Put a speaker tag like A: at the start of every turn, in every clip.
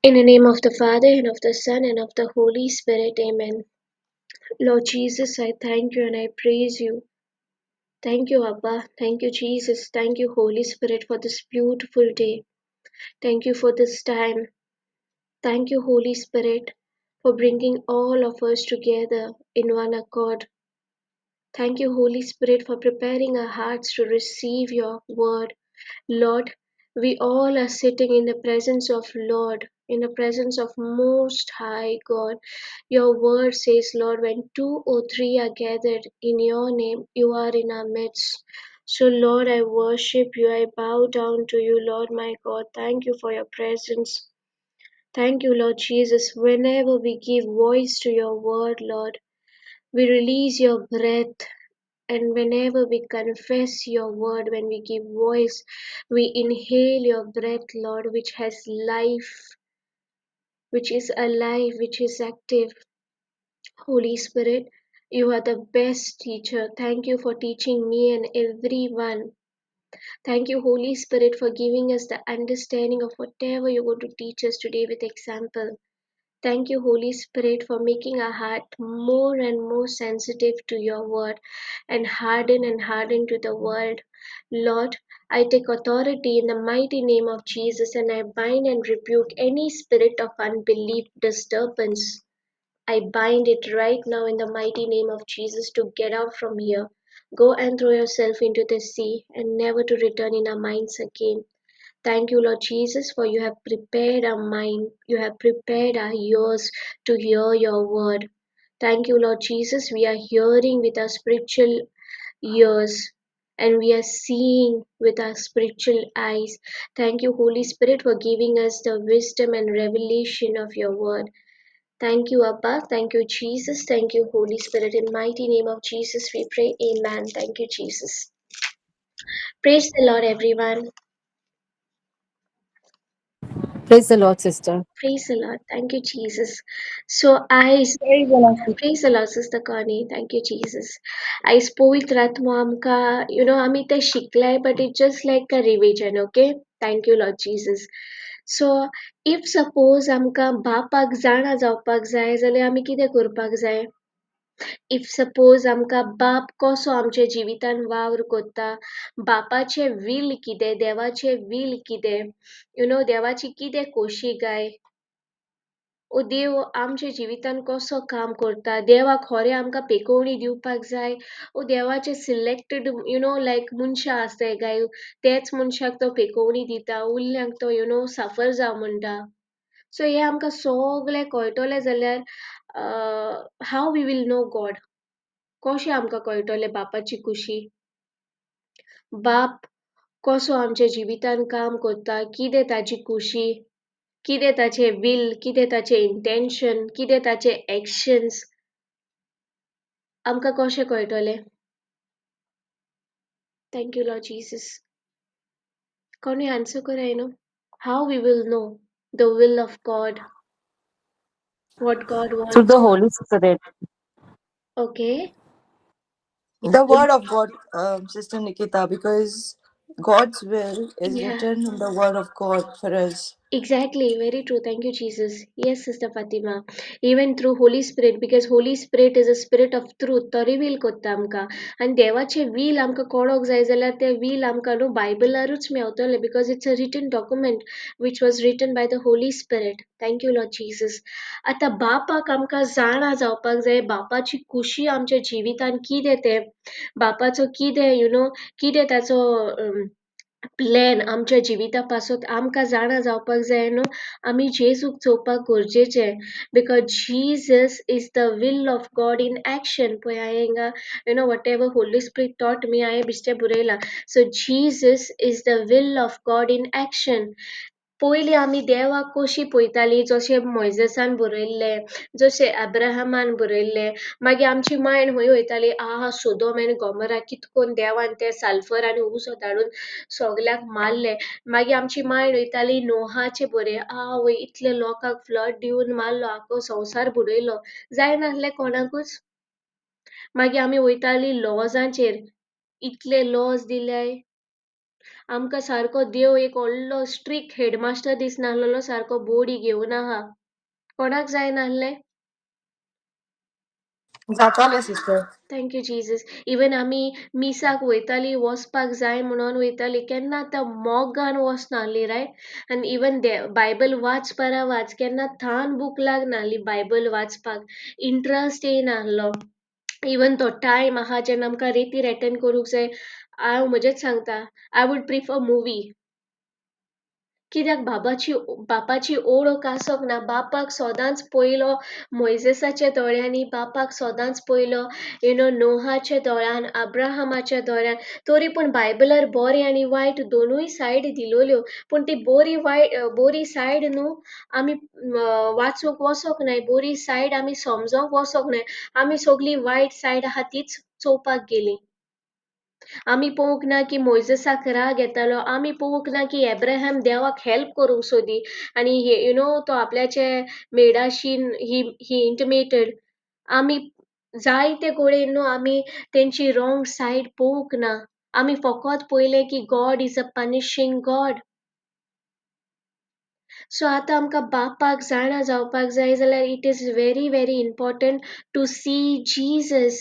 A: In the name of the Father, and of the Son, and of the Holy Spirit, amen. Lord Jesus, I thank you and I praise you. Thank you, Abba. Thank you, Jesus. Thank you, Holy Spirit, for this beautiful day. Thank you for this time. Thank you, Holy Spirit, for bringing all of us together in one accord. Thank you, Holy Spirit, for preparing our hearts to receive your word. Lord, we all are sitting in the presence of Lord, in the presence of Most High God. Your word says, Lord, when two or three are gathered in your name, you are in our midst. So, Lord, I worship you. I bow down to you, Lord my God. Thank you for your presence. Thank you, Lord Jesus. Whenever we give voice to your word, Lord, we release your breath. And whenever we confess your word, when we give voice, we inhale your breath, Lord, which has life, which is alive, which is active. Holy Spirit, you are the best teacher. Thank you for teaching me and everyone. Thank you, Holy Spirit, for giving us the understanding of whatever you're going to teach us today with example. Thank you, Holy Spirit, for making our heart more and more sensitive to your word and harden to the world. Lord, I take authority in the mighty name of Jesus and I bind and rebuke any spirit of unbelief disturbance. I bind it right now in the mighty name of Jesus to get out from here. Go and throw yourself into the sea and never to return in our minds again. Thank you, Lord Jesus, for you have prepared our mind, you have prepared our ears to hear your word. Thank you, Lord Jesus. We are hearing with our spiritual ears and we are seeing with our spiritual eyes. Thank you, Holy Spirit, for giving us the wisdom and revelation of your word. Thank you, Abba. Thank you, Jesus. Thank you, Holy Spirit. In mighty name of Jesus, we pray. Amen. Thank you, Jesus. Praise the Lord, everyone.
B: Praise the Lord, sister.
A: Praise the Lord. Thank you, Jesus. So I
C: Very well,
A: praise the Lord, Sister Connie. Thank you, Jesus. आयज पवित्र आत्मो आमकां you know आमी तें शिकलाय but it's just like a revision okay thank you Lord Jesus so if suppose आमकां बापाक जाणा जावपाक जाय जाल्यार आमी कितें करपाक जाय if suppose आमकां बाप कसो आमच्या जिवितान वावर करता बापाचें will कितें देवाचें will कितें you know देवाची कितें खोशी काय ओ देव आमच्या जिवितान कसो काम करता देवाक खरें आमकां पेकोवणी दिवपाक जाय ओ देवाचे सिलेक्टेड you know लायक मनशां आसताय काय तेच मनशाक तो पेकोवणी दिता उरल्यांक तो you know साफर जावं म्हणटा सो हें आमकां सगळें कळटलें जाल्यार how we will know God कशें आमकां कळटलें बापाची खुशी बाप कसो आमच्या जिवितान काम करता कितें ताजी खुशी कितें ताचें will कितें ताचें इंटेन्शन कितें ताचें एक्शन्स आमकां कशें कळटलें thank you Lord Jesus कोणी आन्सर कराय न्हू how we will know the will of God what God
B: Through
A: wants
B: the Holy Spirit.
A: Okay
C: The word of God, Sister Nikita, because God's will is
A: Yeah.
C: written in the word of God for us.
A: Exactly, very true. Thank you, Jesus. Yes, Sister Fatima. Even through Holy Spirit, because Holy Spirit is a spirit of truth. तो reveal कोत्ता आमकां आनी देवाचें will आमकां कळोंक जाय जाल्यार तें will आमकां न्हू बायबलारूच मेवतलें because it's a written document which was written by the Holy Spirit. Thank you, Lord Jesus. आतां बापाक आमकां जाणा जावपाक जाय बापाची खुशी आमच्या जिवितान कितें तें बापाचो कितें you know कितें ताचो प्लॅन आमच्या जिविता पासत आमकां जाणा जावपाक जाय न्हू आमी जेजूक चोवपाक गरजेचें because Jesus is the will of God in action पळय हांवें हिंगा you know whatever Holy Spirit taught me हांवें बेश्टें बरयलां so Jesus is the will of God in action पयलीं आमी देवाक कशीं पळयतालीं जशें मोयजेसान बरयल्लें जशें अब्राहमान बरयल्लें मागीर आमची मायंड खंय वयताली आहा सोदोम आनी गोमोरा कितकोन देवान ते साल्फर आनी उजो धाडून सगल्याक मारले मागीर आमची मायंड वयताली नोहाचे बरय आवय इतले लोकांक फ्लड दिवन मारलो आख्खो संवसार बुडयलो जायनासलें कोणाकूच मागीर आमी वयताली लॉजांचेर इतले लॉज दिल्याय आमकां सारको देव एक व्हडलो स्ट्रिक्ट हेडमास्टर दिसनासलेलो, सारको बोडी घेवन आहा. कोणाक जाय नासलें?
C: जातालें sister.
A: Thank you Jesus. Even आमी मिसाक वयताली, वचपाक जाय म्हणून वयताली, केन्ना त्या मोगान वचनासली, रायट? आनी इवन बायबल वाच परा वाच, केन्ना थान बूक लागनासली बायबल वाचपाक, इंट्रस्ट येयनासलो. इवन तो टायम आहा जेन्ना आमकां रेतीर एटेंड करूंक जाय, हांव म्हजेंच सांगता, I would prefer movie. कित्याक बाबाची बापाची ओळख आसोंक ना. बापाक सदांच पयलो मोयजेसाच्या दोळ्यांनी, बापाक सदांच पयलो नोहाच्या दोळ्यान, अब्राहमाच्या दोळ्यान. तरी पूण बायबलार बरें आनी वायट दोनूय सायड दिलोल्यो, पूण ती बोरी वायट बोरी सायड न्हू आमी वाचूंक वचोंक नाय, बोरी सायड आमी समजोंक वचोंक नाय, आमी सगळी वायट सायड आहा तीच चोवपाक गेली. आमी पळोवंक ना की मोयजेसाक राग येतालो, आमी पळोवंक ना की एब्राहम देवाक हेल्प करूंक सोदी आनी तो आपल्याचे मेडाशीन ही इंटिमेटेड. आमी जायते कडेन न्हू आमी तेंची रॉंग सायड पळोवंक ना, आमी फकत पळयलें की God is a punishing God. So आतां आमकां बापाक जाणा जावपाक जाय जाल्यार it is very very important to see Jesus.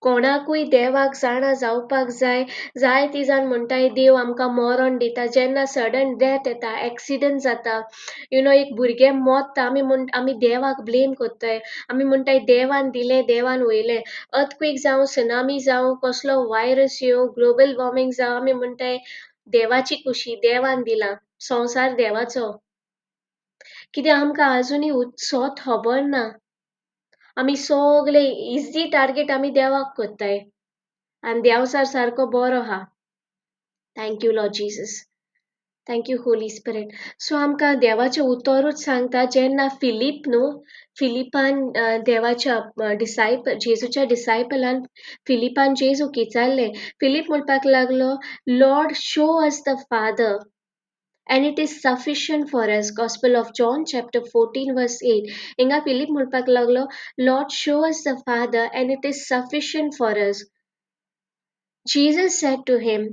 A: कोणाकूय देवाक जाणा जावपाक जाय, जायती जाण म्हणटाय देव आमकां मरण दिता. जेन्ना सडन डेथ येता, एक्सिडंट जाता, एक भुरगें मरता, आमी देवाक ब्लेम करताय, आमी म्हणटाय देवान दिलें, देवान वयलें. अर्थक्वेक जावं, सुनामी जावं, कसलो वायरस येवं, ग्लोबल वॉर्मिंग जावं, आमी म्हणटाय देवाची खुशी, देवान दिलां, संवसार देवाचो. कित्याक आमकां आजुनूय सत खबर ना. आमी सगळे इजी टार्गेट आमी देवाक करताय आनी देवचार सारको बरो आहा. Thank you Lord Jesus, thank you Holy Spirit. So आमकां देवाचें उतरूच सांगता, जेन्ना फिलीप न्हू, फिलिपान देवाच्या डिसायपल, जेजूच्या डिसायपलान फिलिपान जेजूक विचारलें, फिलीप म्हणपाक लागलो, Lord show us the Father and it is sufficient for us. Gospel of John chapter 14 verse 8. हिंगा फिलीप म्हणपाक लागलो, Lord show us the Father and it is sufficient for us. Jesus said to him,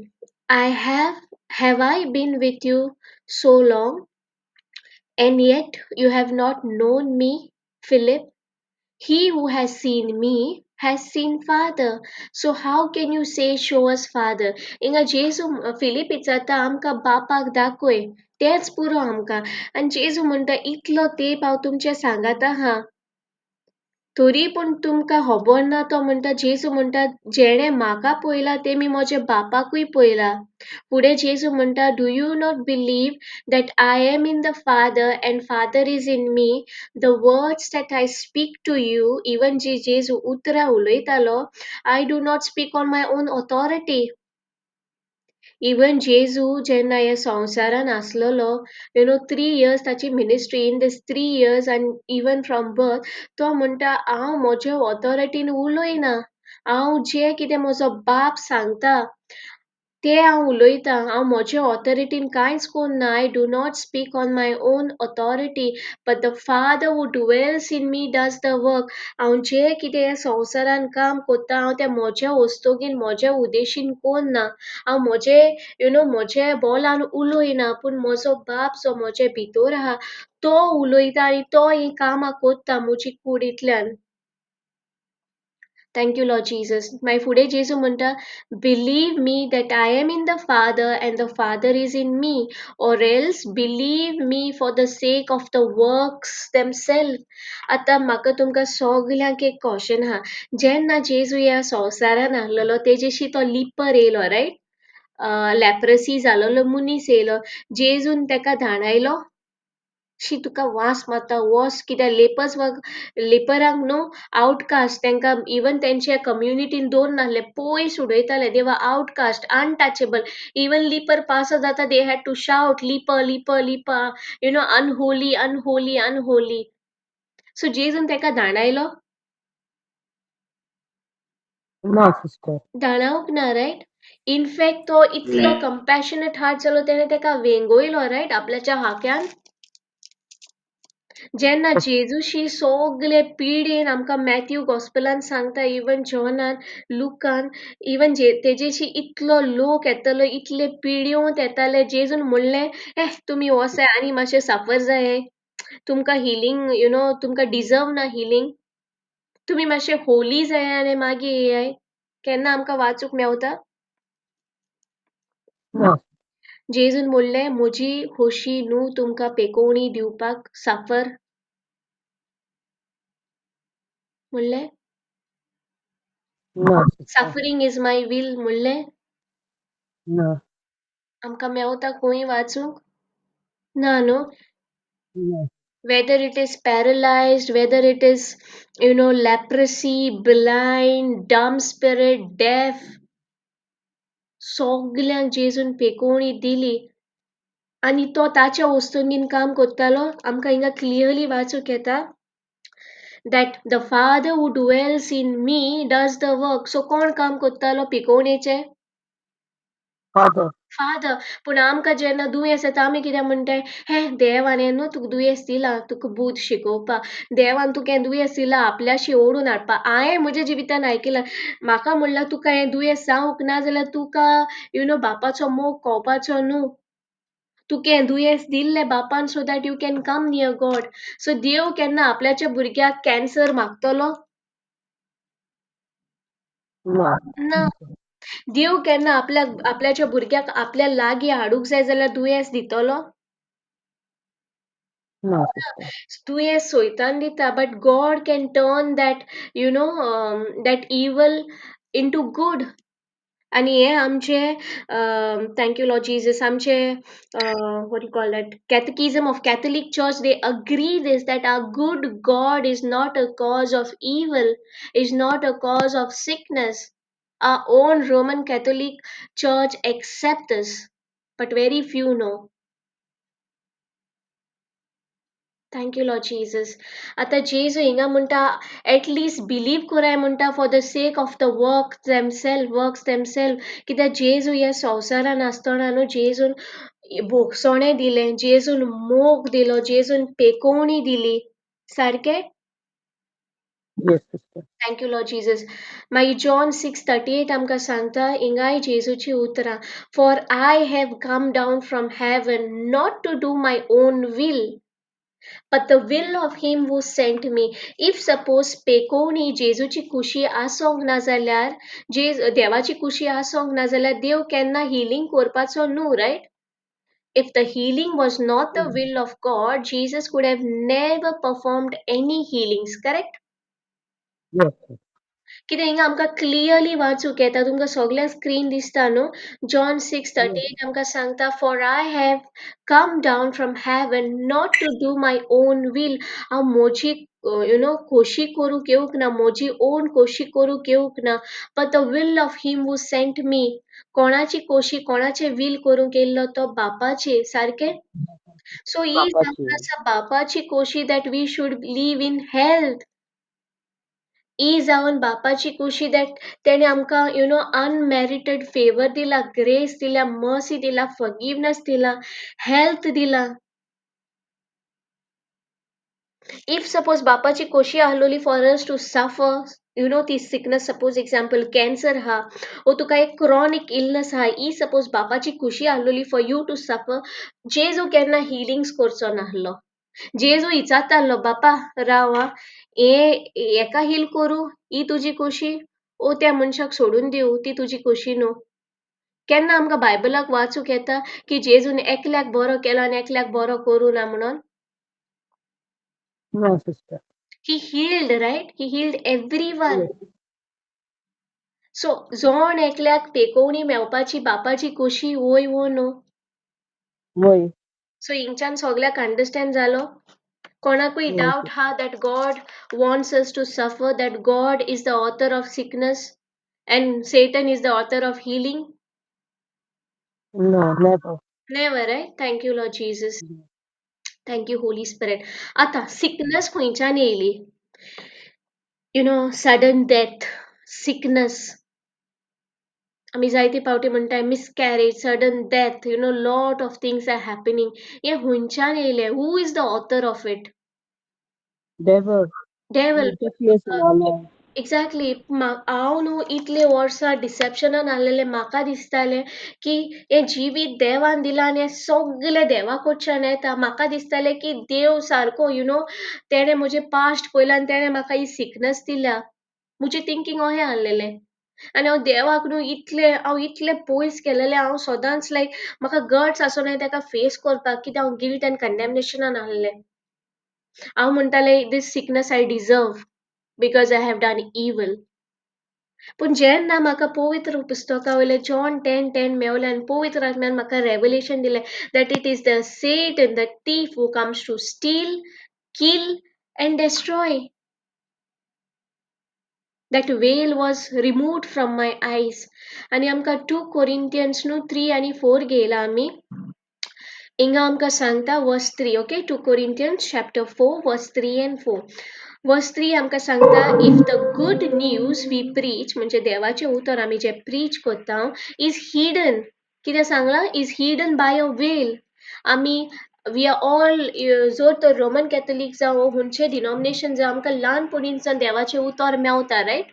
A: Have I been with you so long, and yet you have not known me, Philip? He who has seen me has seen Father. So how can you say, show us Father? हिंगा जेजू फिलीप विचारता, आमकां बापाक दाखय, तेंच पुरो आमकां. आनी जेजू म्हणटा, इतलो तेंप हांव तुमचे सांगात आहा, तरी पूण तुमकां खबर ना. तो म्हणटा, जेजू म्हणटा, जेणें म्हाका पळयला तेमी म्हज्या बापाकूय पळयला. फुडें जेजू म्हणटा, do you not believe that I am in the Father and Father is in me? The words that I speak to you, even जी जेजू उतरां उलयतालो, I do not speak on my own authority. Even जेजू जेन्ना ह्या संवसारान आसलेलो, 3 years ताची ministry, in these 3 years and even from birth, तो म्हणटा, हांव म्हज्या ऑथॉरिटीन उलयना, हांव जें कितें म्हजो बाप सांगता तें हांव उलयतां, हांव म्हज्या ऑथॉरिटीन कांयच कोन्ना. I do not speak on my own authority, but the Father who dwells in me does the work. हांव जें कितें ह्या संवसारान काम कोत्ता, हांव तें म्हज्या वस्तोगीन, म्हज्या उद्देशीन कोन्ना, हांव म्हजे म्हजे बोलान उलयना, पूण म्हजो बाप जो म्हजे भितर आहा तो उलयता आनी तो हीं कामां कोत्ता म्हजी कुडींतल्यान. Thank you, Lord Jesus. My फुडें जेजू म्हणटा, believe me that I am in the Father and the Father is in me, or else believe me for the sake of the works themselves. आतां म्हाका तुमकां सगल्यांक एक क्वेश्चन आहा, जेन्ना जेजू ह्या संवसारान आसलेलो तेजेशी तो लिपर येयलो, रायट? लॅप्रसी जालोलो मनीस येयलो, जेजून तेका धाणायलो, शी तुका वास मारता, वोस, कित्याक लेपस लेपरांक न्हू आवटकास्ट, तांकां इवन तेंच्या कम्युनिटीन दवर नासले, पयस उडयताले, they were outcast, untouchable. Even leper pass जाता, they had to shout leper, leper, leper, unholy, unholy, unholy. So जेजून ताका धाणायलो?
D: ना सिस्टर.
A: धाणावंक ना, रायट? इनफॅक्ट तो इतलो कंपॅशनेट हार्ट जालो, तेणें ताका वेंगयलो, रायट, आपल्याच्या हाक्यान. जेन्ना जेजूशी सगले पिडेन आमकां मॅथ्यू गॉस्पेलान सांगता, इवन जॉनान, लुकान, इवन जे तेजेशी इतलो लोक येतालो, इतले पिड्योंत येताले, जेजून म्हणलें, ए तुमी वसाय आनी मातशें साफर जाय, तुमकां हिलींग you know तुमकां डिजर्व ना हिलींग, तुमी मातशे होली जाय आनी मागीर येयाय. केन्ना आमकां वाचूंक मेवता?
D: ना.
A: जेजून म्हणलें, म्हजी खोशी न्हू तुमकां पेकोवणी दिवपाक साफर म्हणलें,
D: ना sister.
A: Suffering is my will म्हणलें?
D: ना.
A: आमकां मेवता खंय वाचूंक? ना न्हू?
D: ना.
A: Whether it is paralyzed, whether it is, you know, leprosy, blind, dumb spirit, deaf, सगल्यांक जेजून पेकोवणी दिली आनी तो ताच्या वस्तूंनी काम करतालो. आमकां हिंगा क्लियरली वाचूंक येता that the Father who dwells in me does the work. So कोण काम करतालो पिकोवणेचें?
D: फादर.
A: फादर. पूण आमकां जेन्ना दुयेंस येता आमी कितें म्हणटाय, हे देवान न्हू तुका दुयेंस दिलां तुका बूद शिकोवपाक, देवान तुका हें दुयेंस दिलां आपल्याशी ओडून हाडपाक. हांवें म्हज्या जिवितान आयकलां, म्हाका म्हणलां तुका हें दुयेंस जावंक ना जाल्यार तुका you know बापाचो मोग कळपाचो न्हू, तुका हें दुयेंस दिल्लें बापान so that you can come near God. So देव केन्ना आपल्याच्या भुरग्याक कॅन्सर मागतलो?
D: ना.
A: ना. देव केन्ना आपल्याक आपल्याच्या भुरग्याक आपल्या लागीं हाडूंक जाय जाल्यार दुयेंस दितलो?
D: ना सिस्टर.
A: दुयेंस सोयतान दिता, but God can turn that you know that evil into good. आनी हे आमचे, thank you Lord Jesus, आमचे what you call that, catechism of Catholic Church, they agree this, that our good God is not a cause of evil, is not a cause of sickness. Our own Roman Catholic Church accept this, but very few know. Thank you Lord Jesus. आतां जेजू हिंगा म्हणटा, at least believe कराय म्हणटा, for the sake of the work themself, works themself. कित्याक जेजू ह्या संवसारान आसतना न्हू जेजून भोगसणें दिलें, जेजून मोग दिलो, जेजून पेकोवणी दिली. सारकें?
D: Yes sister.
A: Thank you Lord Jesus. मागीर जॉन 6:38 आमकां सांगता, हिंगाय जेजूची उतरां, for I have come down from heaven not to do my own will, but the will of him who sent me. If suppose पेकोवणी जेजूची खुशी आसोंक ना जाल्यार, जेज देवाची खुशी आसोंक ना जाल्यार देव केन्ना हिलींग करपाचो न्हू, right? If the healing was not the will of God, Jesus could have never performed any healings, correct?
D: Yes.
A: कित्याक हिंगा आमकां क्लियरली वाचूंक येता, तुमकां सगळ्यांक स्क्रीन दिसता न्हू? जॉन 6:38 आमकां सांगता, for I have come down from heaven not to do my own will. हांव म्हजी you know खोशी करूंक येवंक ना, म्हजी ओन खोशी करूंक येवंक ना, but the will of him who sent me. कोणाची खोशी, कोणाचें will करूंक येयल्लो तो? बापाची, सारकें? सो ही
D: बापाची.
A: जावन आसा बापाची खोशी, that we should live in health. ही जावन बापाची खुशी that तेणे आमकां you know अनमेरिटेड फेवर दिला, ग्रेस दिला, मर्सी दिला, फॉरगिवनेस दिला, हेल्थ दिला. If suppose बापाची खोशी आहलोली for us to suffer, you know ती सिकनस, सपोज एक्झाम्पल कॅन्सर हा, ओ तुका एक क्रॉनिक इलनस हा, ही सपोज बापाची खुशी आहलोली फॉर you to सफर, जेजू केन्ना हिलिंग्स करचो नासलो. जेजू विचारतालो, बापा राव आं, हे हेका हील करूं ही तुजी खोशी, ओ त्या मनशाक सोडून दिवं ती तुजी खोशी न्हू? केन्ना आमकां बायबलाक वाचूंक येता की जेजून एकल्याक बरो केलो आनी एकल्याक बरो करूं ना म्हणून?
D: ना sister.
A: He healed, right? He healed everyone.
D: Yes.
A: So जण एकल्याक पेकोवणी मेवपाची बापाची खोशी, वय वो न्हू?
D: वय.
A: सो हिंगच्यान सगल्याक अंडरस्टँड जालो? कोणाकूय
D: वय.
A: डावट हा that God wants us to suffer, that God is the author of sickness and Satan is the author of healing?
D: No, never.
A: Never, right? Thank you Lord Jesus. Thank you Holy Spirit. आतां sickness खंयच्यान येयली? You know, sudden death, sickness. आमी जायते फावटी म्हणटाय miscarriage, sudden death, you know, lot of things are happening. हें खंयच्यान येयलें? Who is the author of it?
D: Devil
A: Devil.
D: interferes in our life.
A: Exactly. हांव न्हू इतले वर्सां डिसेप्शनान आसलेलें. म्हाका दिसतालें की हें जिवीत देवान दिलां आनी हें सगलें देवा कडच्यान येता. म्हाका दिसतालें की देव सारको you know तेणें म्हजें पास्ट पळयलां आनी तेणें म्हाका ही सिकनस दिल्या. म्हजें थिंकींग अहें आसलेलें आनी हांव देवाक न्हू इतलें, हांव इतलें पयस गेलेलें. हांव सदांच लायक म्हाका गट्स आसोना ताका फेस करपाक, कित्याक हांव गिल्ट एंड कंडेमनेशनान आसलें. हांव म्हणटालें, this sickness I deserve because I have done evil. पूण जेन्ना म्हाका पवित्र पुस्तका वयलें जॉन 10:10 मेवलें आनी पवित्र आत्म्यान म्हाका रेवलेशन दिलें that it is the Satan, the thief, who comes to steal, kill and destroy. That veil was removed from my eyes. आनी आमकां टू कोरिंथियन्स न्हू थ्री आनी फोर घेयला आमी. हिंगा आमकां सांगता verse 3, okay, 2 Corinthians chapter 4 verse 3 and 4. Verse 3 आमकां सांगता, if the good news we preach, म्हणजे देवाचें उतर आमी जें प्रीच करता, is hidden, कितें सांगलां, is hidden by a veil. आमी we are all, जर तर रोमन कॅथलीक जावं खंयचें डिनॉमिनेशन जावं, आमकां ल्हानपणीच्यान देवाचें उतर मेवता, रायट?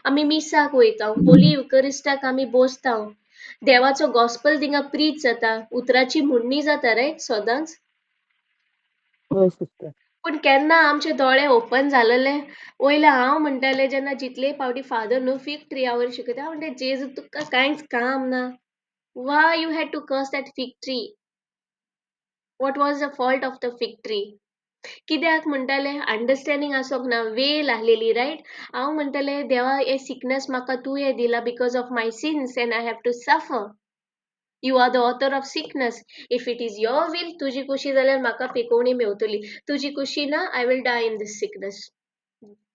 A: आमी मिसाक वयता, होली युकरिस्टाक आमी बसता, देवाचो गॉस्पल थिंगा प्रीच जाता, उतराची म्हणणी जाता, रायट? सदांच.
D: हय सिस्टर.
A: पूण केन्ना आमचे दोळे ओपन जालेले? वयले हांव म्हणटालें, जेन्ना जितले फावटी फादर न्हू फीग ट्रिया वयर शिकयता, हांव म्हणटा, जेजू तुका कांयच काम ना? Why you had to curse that fig tree? What was the fault of the fig tree? कित्याक म्हणटाले? अंडरस्टँडींग आसोंक ना, वेल आसलेली, रायट? हांव म्हणटालें, देवा, हे सिकनस म्हाका तुवें दिला because of my sins and I have to suffer. You are the author of sickness. If it is your will, तुजी खुशी जाल्यार म्हाका पिकोवणी मेवतली, तुजी खुशी ना, I will die in this sickness.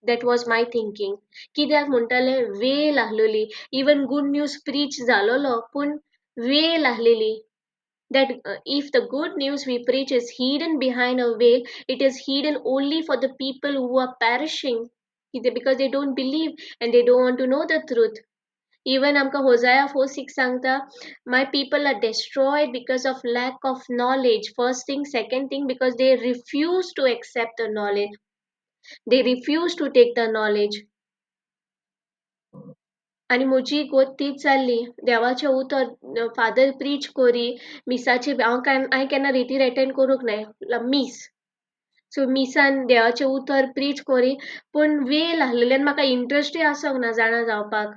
A: That was my thinking. कित्याक म्हणटाले? वेल आसलेली. इवन गूड न्यूज प्रीच जालोलो, पूण वेल आसलेली. That if the good news we preach is hidden behind a veil, it is hidden only for the people who are perishing because they don't believe and they don't want to know the truth. Even आमकां होजाया 4:6 सांगता, my people are destroyed because of lack of knowledge. First thing. Second thing, because they refuse to accept the knowledge. They refuse to take the knowledge. आनी म्हजी गत तीच जाल्ली. देवाचें उतर father preach करी मिसाचे, हांव हांवें केन्ना रितीर एटेंड करूंक नाय मीस. सो मिसान देवाचें उतर प्रीच करी, पूण वेल आसलेली आनी म्हाका इंट्रस्टूय आसोंक ना जाणा जावपाक.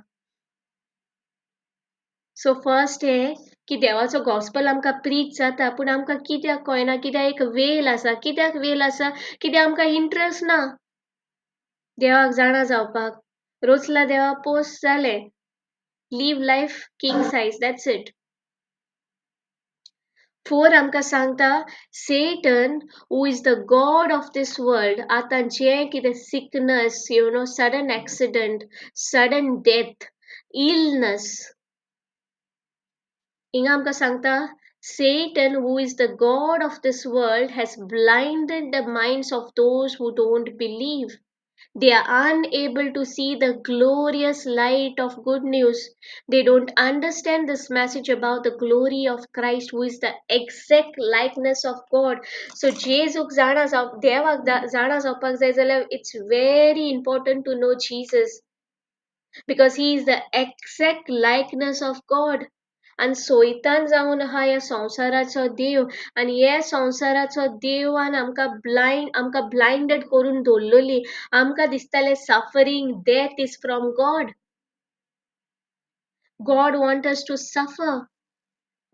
A: सो फर्स्ट हें की देवाचो गॉस्पल आमकां प्रीच जाता, पूण आमकां कित्याक कळना? कित्याक एक वेल आसा. कित्याक वेल आसा? कित्याक आमकां इंट्रस्ट ना देवाक जाणा जावपाक. रोचला देवा पोस्ट जालें, live life king size, that's it. 4 आमकां सांगता, Satan, who is the god of this world, आतां जें कितें sickness, sudden accident, sudden death, illness, हिंगा आमकां सांगता, Satan, who is the god of this world, has blinded the minds of those who don't believe. They are unable to see the glorious light of good news. They don't understand this message about the glory of Christ, who is the exact likeness of God. So, जेजूक जाणा जाव, देवाक जाणा जावपाक जाय जाल्यार it's very important to know Jesus, because he is the exact likeness of God. आनी सोयतान जावन आहा ह्या संवसाराचो देव, आनी ह्या संवसाराचो देवान आमकां ब्लायंड, आमकां ब्लायंडेड करून दवरलेली. आमकां दिसतालें suffering, death is from God. God want us to suffer.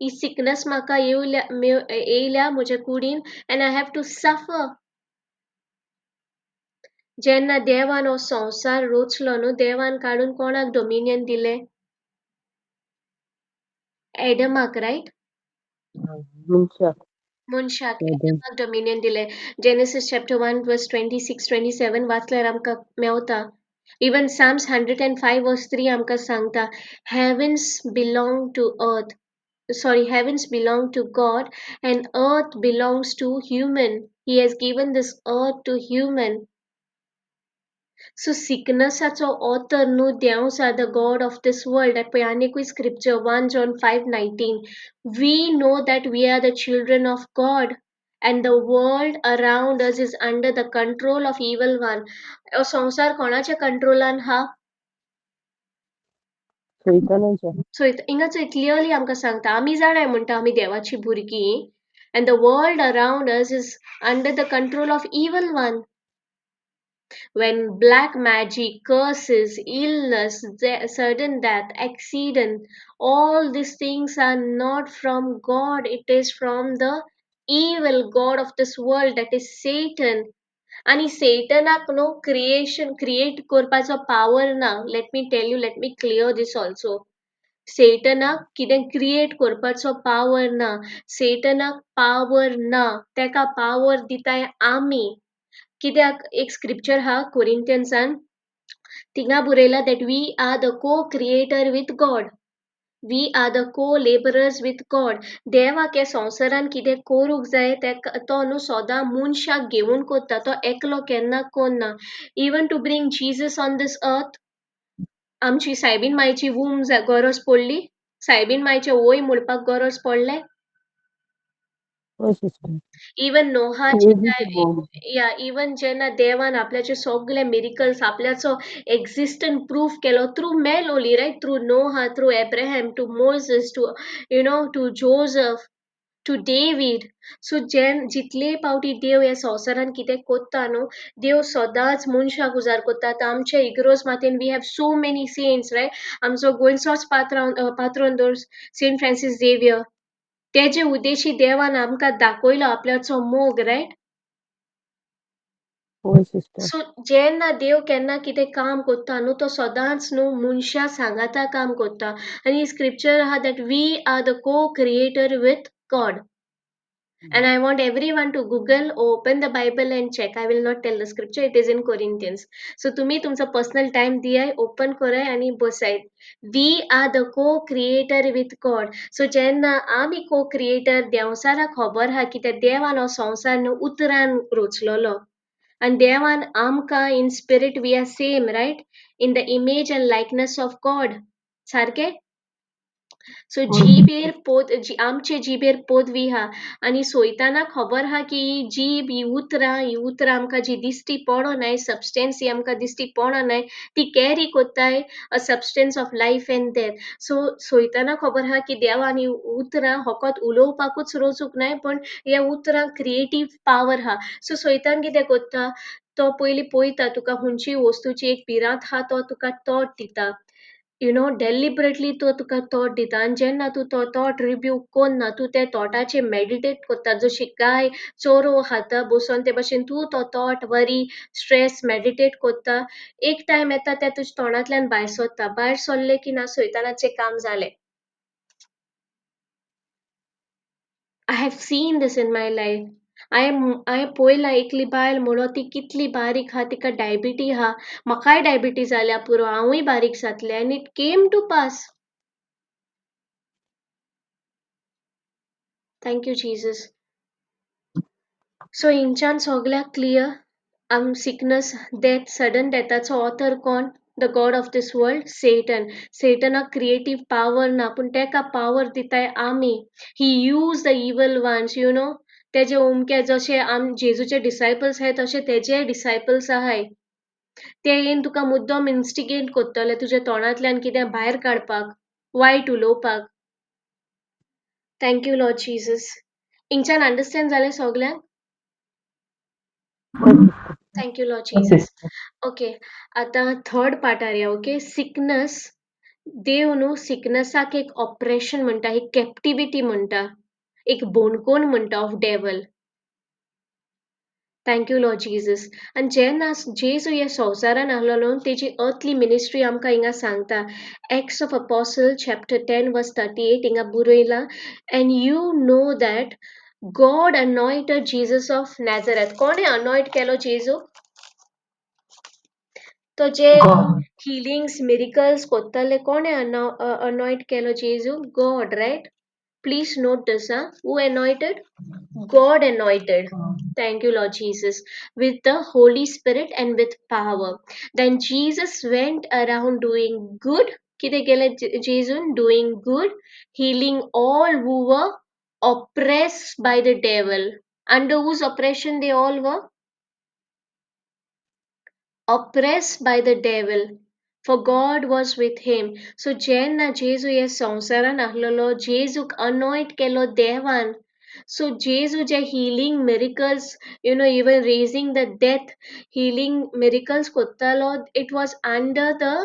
A: He sickness म्हाका येवल्या, येयल्या म्हज्या कुडीन and I have to suffer. जेन्ना देवान हो संवसार रचलो न्हू, देवान काडून कोणाक डोमिनियन दिलें? एडमाक, रायट?
D: मनशाक.
A: मनशाक.
D: एडम.
A: एडमाक डोमिनियन दिलें. Genesis chapter 1 verse 26, 27 वाचल्यार आमकां मेवता. Even Psalms 105 verse 3 आमकां सांगता, heavens belong to earth, sorry, heavens belong to God and earth belongs to human. He has given this earth to human. So सिकनसाचो author न्हू देव आसा, the god of this world. पळय आनीकूय scripture, 1 John 5:19, we know that we are the children of God And the world around us is under the control of evil one. हो संवसार कोणाच्या कंट्रोलान हा?
D: सैतानाच्या.
A: सो हिंगा चोय क्लियरली आमकां सांगता, आमी जाणाय म्हणटा आमी देवाची भुरगीं, and the world around us is under the control of evil one. When black magic, curses, illness, sudden death, accident, all these things are not from God, it is from the evil god of this world, that is Satan. आनी सेटनाक न्हू creation create करपाचो power ना. Let me tell you, let me clear this also. सेटनाक कितें create करपाचो power ना, सेटनाक power ना, तेका power दिताय आमी. कित्याक एक स्क्रिप्चर हा कोरिंथियन्सान, थिंगा बरयला that we are the co creator with God, we are the co labourers with God. देवाक ह्या संवसारान कितें करूंक जाय तेका तो न्हू सदां मनशाक घेवन कोत्ता, तो एकलो केन्ना कोन्ना. Even to bring Jesus on this earth, आमची सायबीन मायची वूम गरज पडली, सायबीन मायचे वय म्हणपाक गरज पडलें?
D: हय सिस्टर.
A: इवन नोहाचे
D: Easy to go.
A: या इवन जेन्ना देवान आपल्याचे सगळे मिरिकल्स आपल्याचो एक्झिस्टंट प्रूफ केलो through man only, right? Through Noah, through Abraham, to Moses, to you know to Joseph, to David. So जेन जितले पावटी देव ह्या संवसारान कितें कोत्ता न्हू, देव सदांच मनशाक उजार कोत्ता. आतां आमच्या इगरोज मातेन we have so many saints, right? आमचो गोंयचोच पात्रोन दवर सेंट फ्रांसीस झेवियर, तेजे उद्देशी देवान आमकां दाखयलो आपल्याचो मोग, रायट?
D: हय सिस्टर.
A: सो जेन्ना देव केन्ना कितें काम कोत्ता न्हू, तो सदांच न्हू मनशां सांगाता काम कोत्ता. आनी स्क्रिप्चर आहा that we are the co creator with God. And I want everyone to Google or open the Bible and check. I will not tell the scripture. It is in Corinthians. So तुम्ही तुमचा personal time दियाय, open कराय आणि बसाय. We are the co-creator with God. So जेन्ना आमी co-creator, देंवचाराक खबर आहा की त्या देवान हो संवसार न्हू उतरान रचलोलो. आनी देवान आमकां in spirit we are same, right? In the image and likeness of God. सारकें? सो जिबेर पोद, आमचे जिबेर पदवी हा आनी सोयताना खबर हा की ही जीब, ही उतरां, ही उतरां आमकां जी दिश्टी पडनाय, सबस्टन्स ही आमकां दिश्टी पडनाय, ती कॅरी कोत्ताय a substance of life and death. So सोयताना खबर हा की देवान ही उतरां फकत उलोवपाकूच रचूंक नाय, पण ह्या उतरांक क्रिएटीव पावर हा. सो सोयतान कितें कोत्ता, तो पयलीं पळयता तुका खंयची वस्तूची एक भिरांत हा, तो तुका थॉट दिता, you know, deliberately तो तुका थॉट दिता. आनी जेन्ना तूं तो थॉट रिब्यूक कोन्ना, तूं त्या थॉटाचेर मेडिटेट कोत्ता, जशी गाय चोरो खाता बसोन ते भाशेन तूं तो थॉट वरी स्ट्रेस मेडिटेट कोत्ता. एक टायम येता त्या तुज्या तोंडांतल्यान भायर सरता, भायर सरलें की ना सैतानाचें काम जालें. I have seen this in my life. हांवें पळयलां एकली बायल म्हणून ती कितली बारीक आहा, तिका डायबिटी आहा, म्हाकाय डायबिटी जाल्या पुरो, हांवूय बारीक जातलें. And it came to pass. Thank you Jesus. So हिंगच्यान सगळ्याक क्लियर, आम सिकनस, डेथ, सडन डेथाचो ऑथर कोण? The god of this world, Satan. सेटनाक creative power ना, पूण तेका पावर दिताय आमी. He use the evil ones, you know. तेजे उमके जशे आम जेजूचे डिसायपल्स आहाय तशे तेजेय डिसायपल्स आहाय. ते येवन तुका मुद्दम इन्स्टिगेट कोत्तले तुज्या तोंडांतल्यान कितें भायर काडपाक, वायट उलोवपाक. Thank you Lord Jesus. हिंगच्यान अंडरस्टँड जालें सगल्यांक? Thank you Lord Jesus. Okay, आतां थर्ड पार्टार या. Okay, sickness. देव न्हू सिकनसाक एक ऑपरेशन म्हणटा, एक कॅप्टिविटी म्हणटा, एक बोणकोण म्हणटा of devil. Thank you Lord Jesus. आनी जेन्ना जेजू ह्या संवसारान आहलोलो तेजी अर्थली मिनिस्ट्री आमकां हिंगा सांगता. Acts of Apostle chapter 10 verse 38 हिंगा बरयलां, and you know that God anointed Jesus of Nazareth. कोणें अनॉयट केलो जेजूक? तो जे हिलिंग्स मिरिकल्स कोत्ताले, कोणें अनॉयट केलो जेजू? God, right? Please note this, huh? Who anointed? God anointed. Thank you, Lord Jesus. With the Holy Spirit and with power. Then Jesus went around doing good. कितें केलें जेजून? Doing good, healing all who were oppressed by the devil. Under whose oppression they all were? Oppressed by the devil, for God was with him. So जेन्ना जेजू हे संवसारान आसलेलो, जेजूक अनॉयंट केलो देवान. सो जेजू जे healing miracles, even raising the death, healing miracles कोत्तालो, it was under the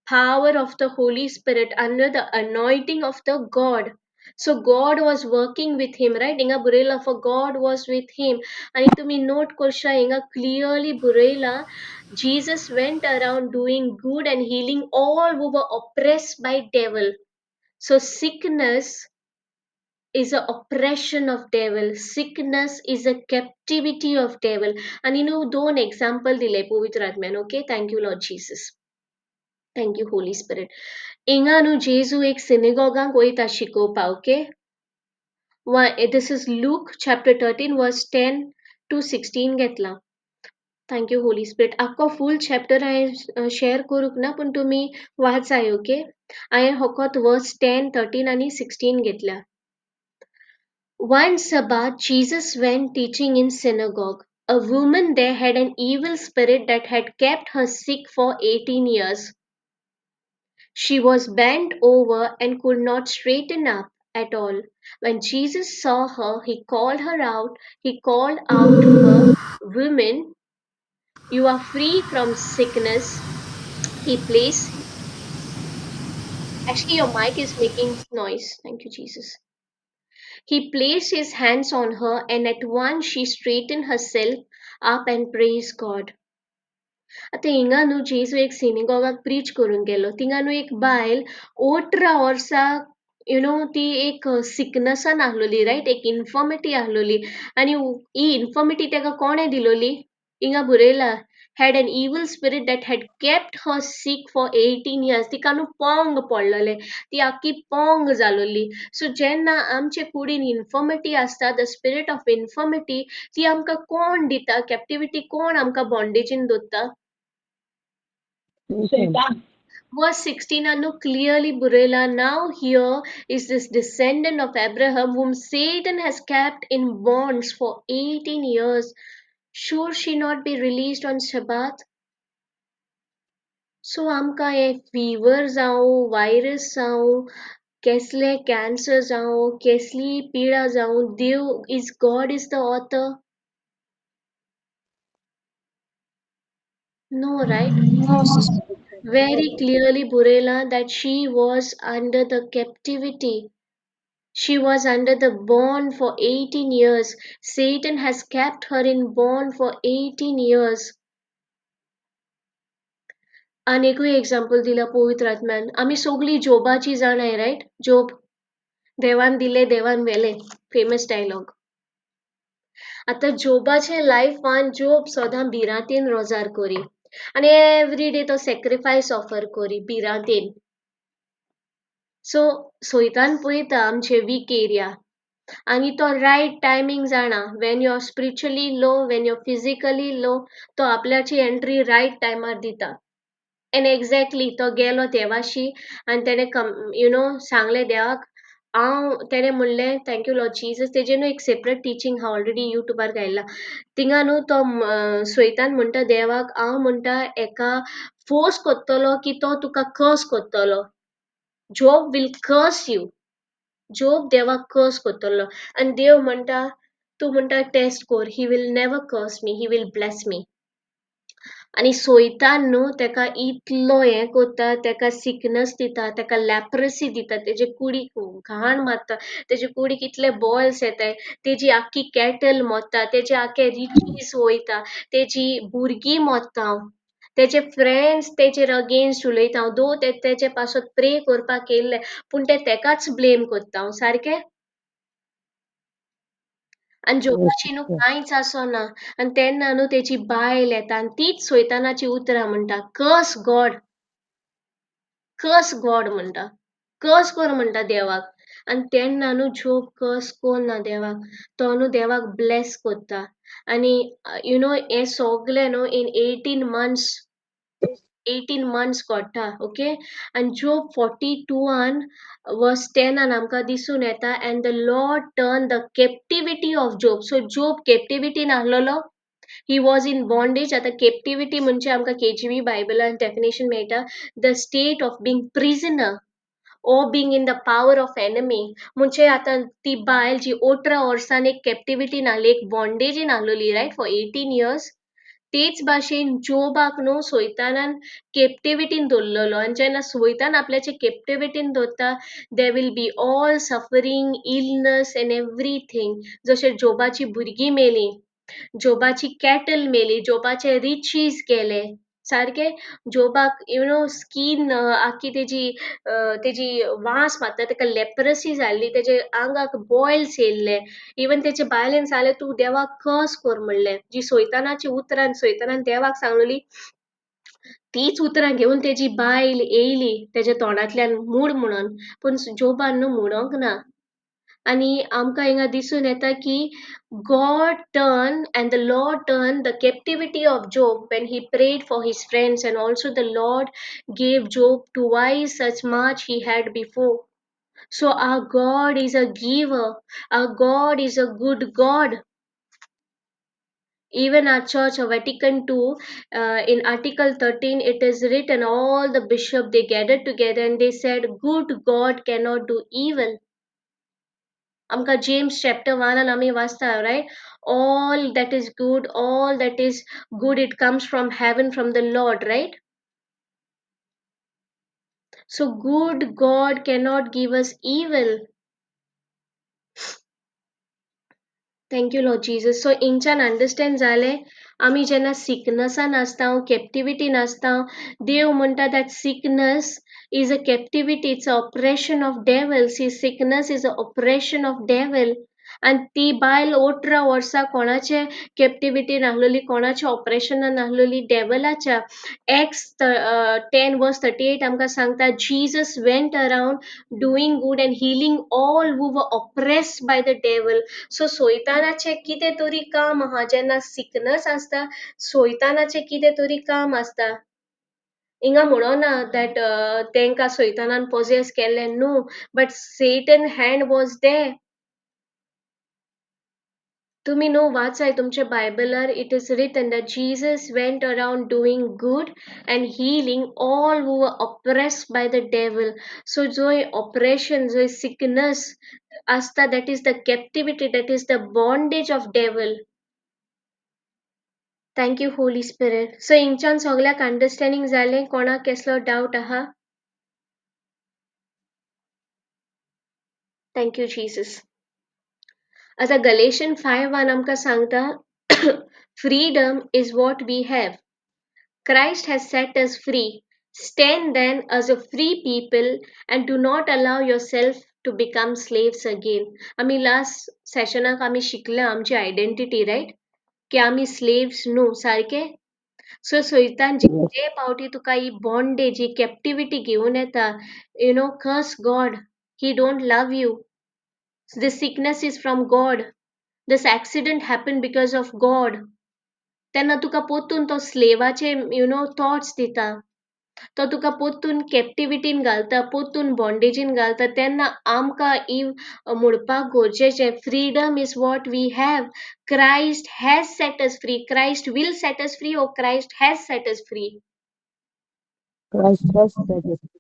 A: power of the Holy Spirit, under the anointing of the God. So God was working with him, right? हिंगा बरयला, for God was with him. आनी तुमी note Karsha, हिंगा clearly बरयला, Jesus went around doing good and healing all who were oppressed by devil. So sickness is a oppression of devil. Sickness is a captivity of devil. आनी न्हू दोन example दिले पवित्र आत्म्यान. Okay, thank you Lord Jesus, thank you Holy Spirit. हिंगा न्हू जेजू एक सिनेगॉगांक वयता शिकोवपाक. Okay, this is Luke chapter 13 verse 10 to 16 घेतला. Thank you Holy Spirit. आख्खो फूल चॅप्टर हांवें शेअर करूंक ना, पूण तुमी वाचाय. ओके, हांवें फकत वर्स 10, 13 आनी 16 घेतल्या. One Sabbath, Jesus went teaching in synagogue. A woman there had an evil spirit that had kept her sick for 18 years. She was bent over and could not straighten up at all. When Jesus saw her, he called her out. He called out to her, "Woman, you are free from sickness." He placed. Actually, your mic is making noise. Thank you, Jesus. He placed his hands on her, and at once she straightened herself up and praised God. आतां हिंगा न्हू जेजू एक सिनेगॉगाक preach करूंक गेलो. थिंगा न्हू एक बायल 18 वर्सां ती एक सिकनसान आसलोली, रायट? एक इन्फर्मिटी आसलोली. आनी ही इन्फर्मिटी ताका कोणें दिलोली? हिंगा बरयला, had an evil spirit that had kept her sick for 18 years. तिका न्हू पोंग पडलेले, ती आख्खी पोंग जालोली. सो जेन्ना आमचे कुडीन इन्फर्मिटी आसता, the spirit of infirmity, ती आमकां कोण दिता? कॅप्टिविटी कोण आमकां बॉन्डेजीन दवरता?
D: Satan.
A: Verse 16 anu clearly बरयला, now here is this descendant of Abraham whom Satan has kept in bonds for 18 years. Should she not be released on Shabbat? So आमकां हे फिवर जावं, वायरस जावं, कसले कॅन्सर जावं, कसली पिडा जावं, देव is God is the author? No, right?
C: No, sister.
A: Very clearly बरयला that she was under the captivity. She was under the bond for 18 years. Satan has kept her in bond for 18 years. आनी एकूय example दिला पवित्र आत्म्यान. आमी सगळीं जोबाची जाणाय, right? Job, देवान दिले देवान व्हेले, फेमस डायलॉग. आतां जोबाचे लायफान जोब सदां भिरांतेन रोजार करी आनी एवरी डे तो सॅक्रिफायस ऑफर करी भिरांतेन. सो सैतान पळयता आमचे वीक एरिया आनी तो रायट टायमींग जाणा, when you are spiritually low, when you are physically low, तो आपल्याची एंट्री रायट टायमार दिता. एंड एक्झॅक्टली तो गेलो देवाशी आनी तेणें कम you know सांगलें देवाक हांव, तेणें म्हणलें, thank you Lord Jesus. तेजें न्हू एक सेपरेट टिचींग हांव ऑलरेडी युट्यूबार घायला. थिंगा न्हू तो सैतान म्हणटा देवाक, हांव म्हणटा एका फोर्स कोत्तलो की तो तुका कर्स कोत्तलो. Job will curse you. Job देवाक कर्स कोत्तलो. आनी देव म्हणटा, तूं म्हणटा टेस्ट कोर, he will never curse me, he will bless me. आनी सैतान न्हू तेका इतलो हें कोत्ता, तेका सिकनस दिता, तेका लॅप्रसी दिता, तेजे कुडीक घाण मारता, तेजे कुडीक इतले बॉयल्स येताय, तेजी आख्खी कॅटल मोत्ता, तेजे आख्खे रिचीस वयता, तेजी भुरगीं मोत्ता, तेजे फ्रेंड्स तेजेर अगेन्स्ट उलयता. दो ते तेजे पासत प्रे करपाक येयल्ले, पूण ते तेकाच ब्लेम कोत्ता सारकें. आनी जोबाची न्हू कांयच आसना. आनी तेन्ना न्हू तेजी बायल येता आनी तीच सैतानाची उतरां म्हणटा, कर्स गॉड, कर्स गॉड म्हणटा, कर्स कर म्हणटा देवाक. आनी तेन्ना न्हू जोब कर्स कोन्ना देवाक, तो न्हू देवाक ब्लेस कोत्ता. आनी you know हें सोगलें न्हू in 18 months. 18 months Kotta. Okay, आनी जोब 42 वर्स 10 आमकां दिसून येता, and the Lord turn the captivity of Job. So Job कॅप्टिविटीन आहलोलो, he was in bondage. आतां कॅप्टिविटी म्हणजे आमकां केजीबी बायबलान डेफिनेशन मेळटा, the state of being prisoner or being in the power of enemy. म्हणजे आतां ती बायल जी 18 वर्सान एक कॅप्टिविटीन आहली, एक बॉन्डेजीन आहलोली, रायट, फॉर 18 इयर्स. तेच भाशेन जोबाक न्हू सोयतानान कॅप्टिविटीन दवरलेलो, आनी जेन्ना सोयतान आपल्याचे कॅप्टिविटीन दवरता, there will be all suffering, illness and everything. जशें जोबाची भुरगीं मेलीं, जोबाची कॅटल मेली, जोबाचे रिचीज गेले, सारके जोबाक you know skin आख्खी तेजी तेजी वास मारता, ताका लेप्रसी जाल्ली, तेजे आंगाक बॉयल्स येयल्ले. इवन तेजे बायलेन सांगलें तूं देवाक कस कर म्हणलें. जी सोयतानाची उतरां सोयतानान देवाक सांगलेली तीच उतरां घेवन तेजी बायल येयली तेज्या तोंडांतल्यान मूड म्हणून, पूण जोबान न्हू म्हणोंक ना. आनी आमकां हिंगा दिसून येता की God turned and the Lord turned the captivity of Job when he prayed for his friends, and also the Lord gave Job twice as much he had before. So our God is a giver. Our God is a good God. Even our church of Vatican II, in Article 13, it is written, all the bishops, they gathered together and they said, good God cannot do evil. आमकां James chapter 1 आमी वाचता, right, all that is good, all that is good, it comes from heaven, from the Lord, right. So good God cannot give us evil. Thank you Lord Jesus. So हिंगच्यान understand जालें, आमी जेन्ना सिकनसान आसता, कॅप्टिविटीन आसता, देव म्हणटा that sickness is a captivity, it's a oppression of devil. See, sickness is a oppression of devil. आनी ती बायल 18 वर्सां कोणाचे कॅप्टिविटीन आहलोली, कोणाच्या ऑपरेशनान आहलोली, डेवलाच्या. एक्ट्स 10 वर्स 38 आमकां सांगता, Jesus went around doing good and healing all who were oppressed by the devil. So सोयतानाचें कितें तरी काम आहा, जेन्ना सिकनस आसता सोयतानाचें कितें तरी काम आसता. हिंगा म्हणोना that तांकां सोयतानान पोजेस केल्लें न्हू, but Satan hand was there. तुमी न्हू वाचाय तुमच्या बायबलार, it is written that Jesus went around doing good and healing all who were oppressed by the devil. So जंय ऑपरेशन, जंय सिकनस आसता, that is the captivity, that is the bondage of devil. Thank you Holy Spirit. So हिंगच्यान सगळ्याक understanding जालें? कोणाक कसलो डावट आहा? Thank you Jesus. आतां गलेशन 5:1 आमकां सांगता, freedom is what we have. Christ has set us free. Stand then as a free people and do not allow yourself to become slaves again. आमी last सेशनाक आमी शिकले आमची आयडेंटिटी, रायट, की आमी slaves न्हू, सारकें. सो सैतान जे पावटी तुका ही बॉन्डेज, ही कॅप्टिविटी घेवन येता, you know, curse God, he don't love you, this sickness is from God, this accident happened because of God. तेन्ना तुका पोत्तून तो स्लेवाचे you know thoughts दिता, तो तुका पोत्तून कॅप्टिविटीन घालता, पोत्तून बॉन्डेजीन घालता. तेन्ना आमकां ही म्हणपाक गरजेचें, freedom is what we have. Christ has set us free, Christ will set us free, or Christ has set us free.
D: Christ has set us free.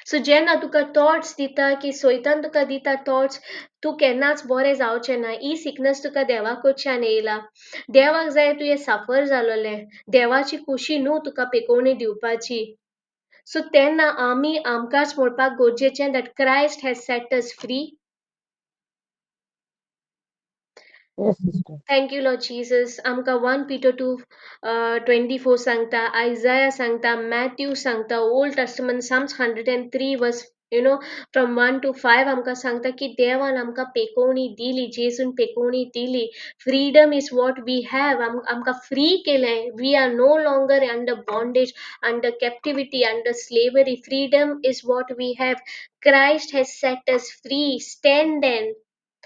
A: So जेन्ना तुका थॉट्स दिता की सोयतान तुका दिता थॉट्स, तूं केन्नाच बरें जावचें ना, ही सिकनस तुका देवा कडच्यान येयला, देवाक जाय तुवें साफर जालोलें, देवाची खुशी न्हू तुका पेकोवणी दिवपाची. सो तेन्ना आमी आमकांच म्हणपाक गरजेचें that Christ has set us free.
D: Yes, sister.
A: Thank you Lord Jesus. आमकां 1 Peter 2:24 सांगता, आयजाया सांगता, मॅथ्यू सांगता, Old Testament Psalms 103 verse you know from 1 to 5 आमकां सांगता की देवान आमकां पेकोवणी दिली, जेजून पेकोवणी दिली. Freedom is what we have. आमकां फ्री केलें. We are no longer under bondage, under captivity, under slavery. Freedom is what we have. Christ has set us free. Stand then.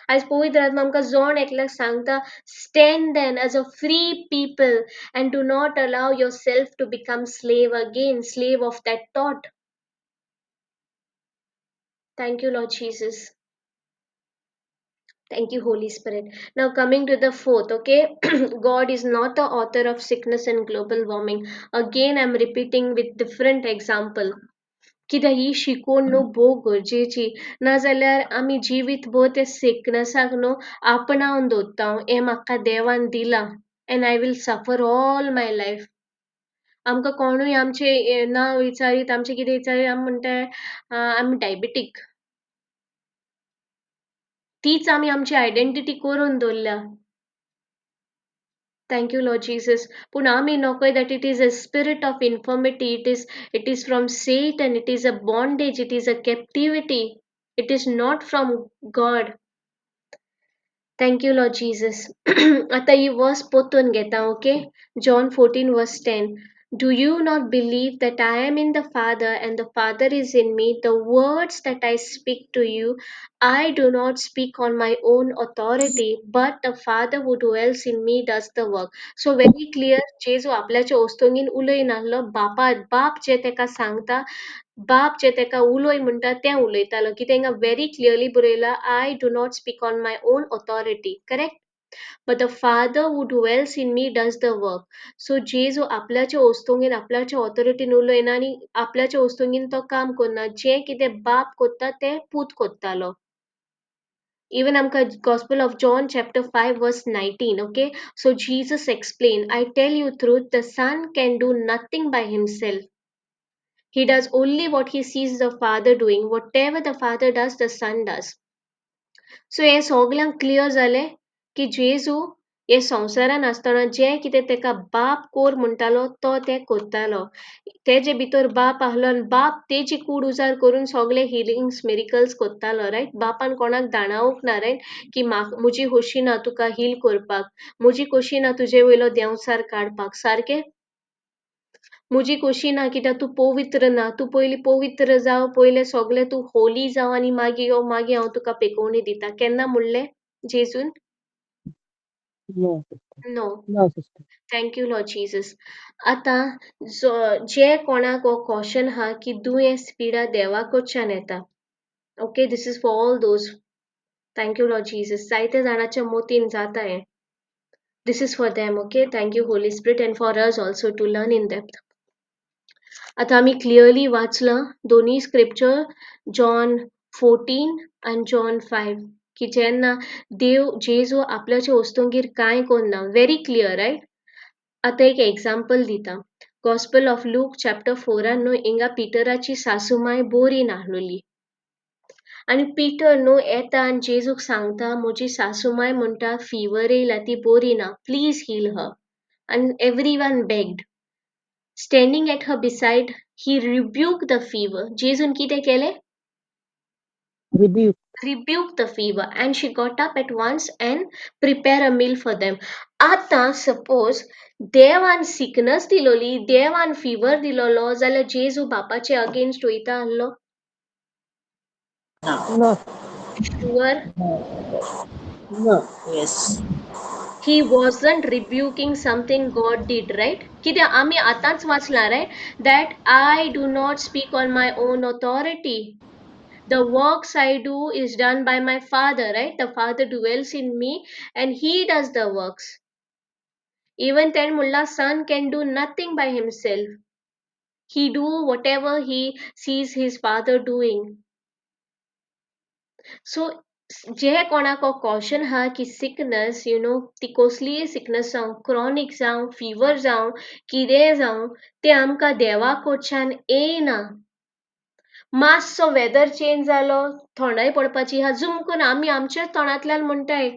A: आयज पवित्र आत्मा आमकां जण एकल्याक सांगता, stand then as a free people and do not allow yourself to become slave again, slave of that thought. Thank you, Lord Jesus. Thank you, Holy Spirit. Now, coming to the fourth, okay? God is not the author of sickness and global warming. Again, I'm repeating with different example. कित्याक ही शिकवण न्हू भोव गरजेची, नाजाल्यार आमी जिवीत भर त्या सिकनसाक न्हू आपणावन दवरता, हें म्हाका देवान दिलां and I will suffer all my life. आमकां कोणूय आमचें नांव विचारीत, आमचें कितें विचारीत, आमी म्हणटा I am diabetic. तीच आमी आमची आयडेंटिटी करून दवरल्या. Thank you, Lord Jesus. पूण आमी नकळो that it is a spirit of infirmity, it is from Satan, it is a bondage, it is a captivity, it is not from God. Thank you, Lord Jesus. आतां ही वर्स परतून घेता, okay? John 14 verse 10. Do you not believe that I am in the Father and the Father is in me? The words that I speak to you, I do not speak on my own authority, but the Father who dwells in me does the work. So very clear, जेजू आपल्याच्या ओस्तोंगीन उलय नासलो, बापा बाप जे तेका सांगता, बाप जे तेका उलय म्हणटा तें उलयतालो. कित्याक हिंगा व्हेरी क्लियरली बरयला, I do not speak on my own authority. Correct? But the Father who dwells in me does the work. So जेजू आपल्याच्या ओस्तोंगीन आपल्याच्या ऑथॉरिटीन उलयना आनी आपल्याच्या ओस्तोंगीन तो काम करना, जें कितें बाप कोत्ता तें पूत कोत्तालो. Even आमकां Gospel of John chapter 5 verse 19, okay? So Jesus explained, I tell you truth, the Son can do nothing by himself. He does only what he sees the Father doing. Whatever the Father does, the Son does. So हें सगल्यांक clear जालें की जेजू हे संवसारान आसतना जें कितें तेका बाप कोर म्हणटालो तो तें कोत्तालो. तेजे भितर बाप आहलो आनी बाप तेजी कूड उजार करून सगळे हिलिंग्स मिरिकल्स कोत्तालो, रायट? बापान कोणाक दाणावूंक ना, रायट, की म्हजी खोशी ना तुका हील करपाक, म्हजी खोशी ना तुजे वयलो देंवचार काडपाक, सारकें? म्हजी खोशी ना कित्याक तूं पवित्र ना, तूं पयलीं पवित्र जाव, पयलें सगळें तूं होली जाव आनी मागीर यो, मागीर हांव तुका पेकोवणी दिता. केन्ना म्हणलें जेजून?
D: No, sister.
A: No.
D: No, sister.
A: Thank you, Lord Jesus. आतां जे कोणाक हो कॉशन आहा की दुयेंस पिडा देवा कडच्यान येता, okay? This is for all those. Thank you, Lord Jesus. जायते जाणाच्या मोतीन जाता हें. This is for them, okay? Thank you, Holy Spirit, and for us also to learn in depth. आतां आमी क्लियरली वाचलां दोनूय स्क्रिप्चर, जॉन 14 आनी जॉन 5, की जेन्ना देव जेजू आपल्याच्या वस्तुंगेर कांय करना. Very clear, right? आतां एक एग्जाम्पल दिता. गॉस्पल ऑफ लूक चॅप्टर 4 न्हू हिंगा पिटराची सासूमाय बोरी नाहलोली आनी पिटर न्हू येता आनी जेजूक सांगता, म्हजी सासूमाय म्हणटा फिवर येयला, ती बोरी ना, प्लीज हील हर. आनी everyone begged. Standing at her beside, he rebuked the fever. जेजून कितें केलें?
D: Rebuke.
A: Rebuked the fever, and she got up at once and prepare a meal for them. आतां सपोज देवान सिकनस दिलोली, देवान फिवर दिलोलो जाल्यार जेजू बापाचे against वयता आहलो?
D: No.
A: Sure?
D: No.
C: Yes.
A: He wasn't rebuking something God did, right? कित्याक आमी आतांच वाचलां, right, that I do not speak on my own authority. The works I do is done by my Father, right? The Father dwells in me and he does the works. Even then, Mullah Son can do nothing by himself. He do whatever he sees his Father doing. So, जे कोणाक caution आहा की sickness, you know, ती कसलीय sickness जावं, chronic जावं, fibre जावं, कितेंय जावं, तें आमकां देवा कडच्यान येयना. मातसो वेदर चेंज जालो, थंडाय पडपाची आहा, झूम करून आमी आमच्याच तोंडांतल्यान म्हणटाय,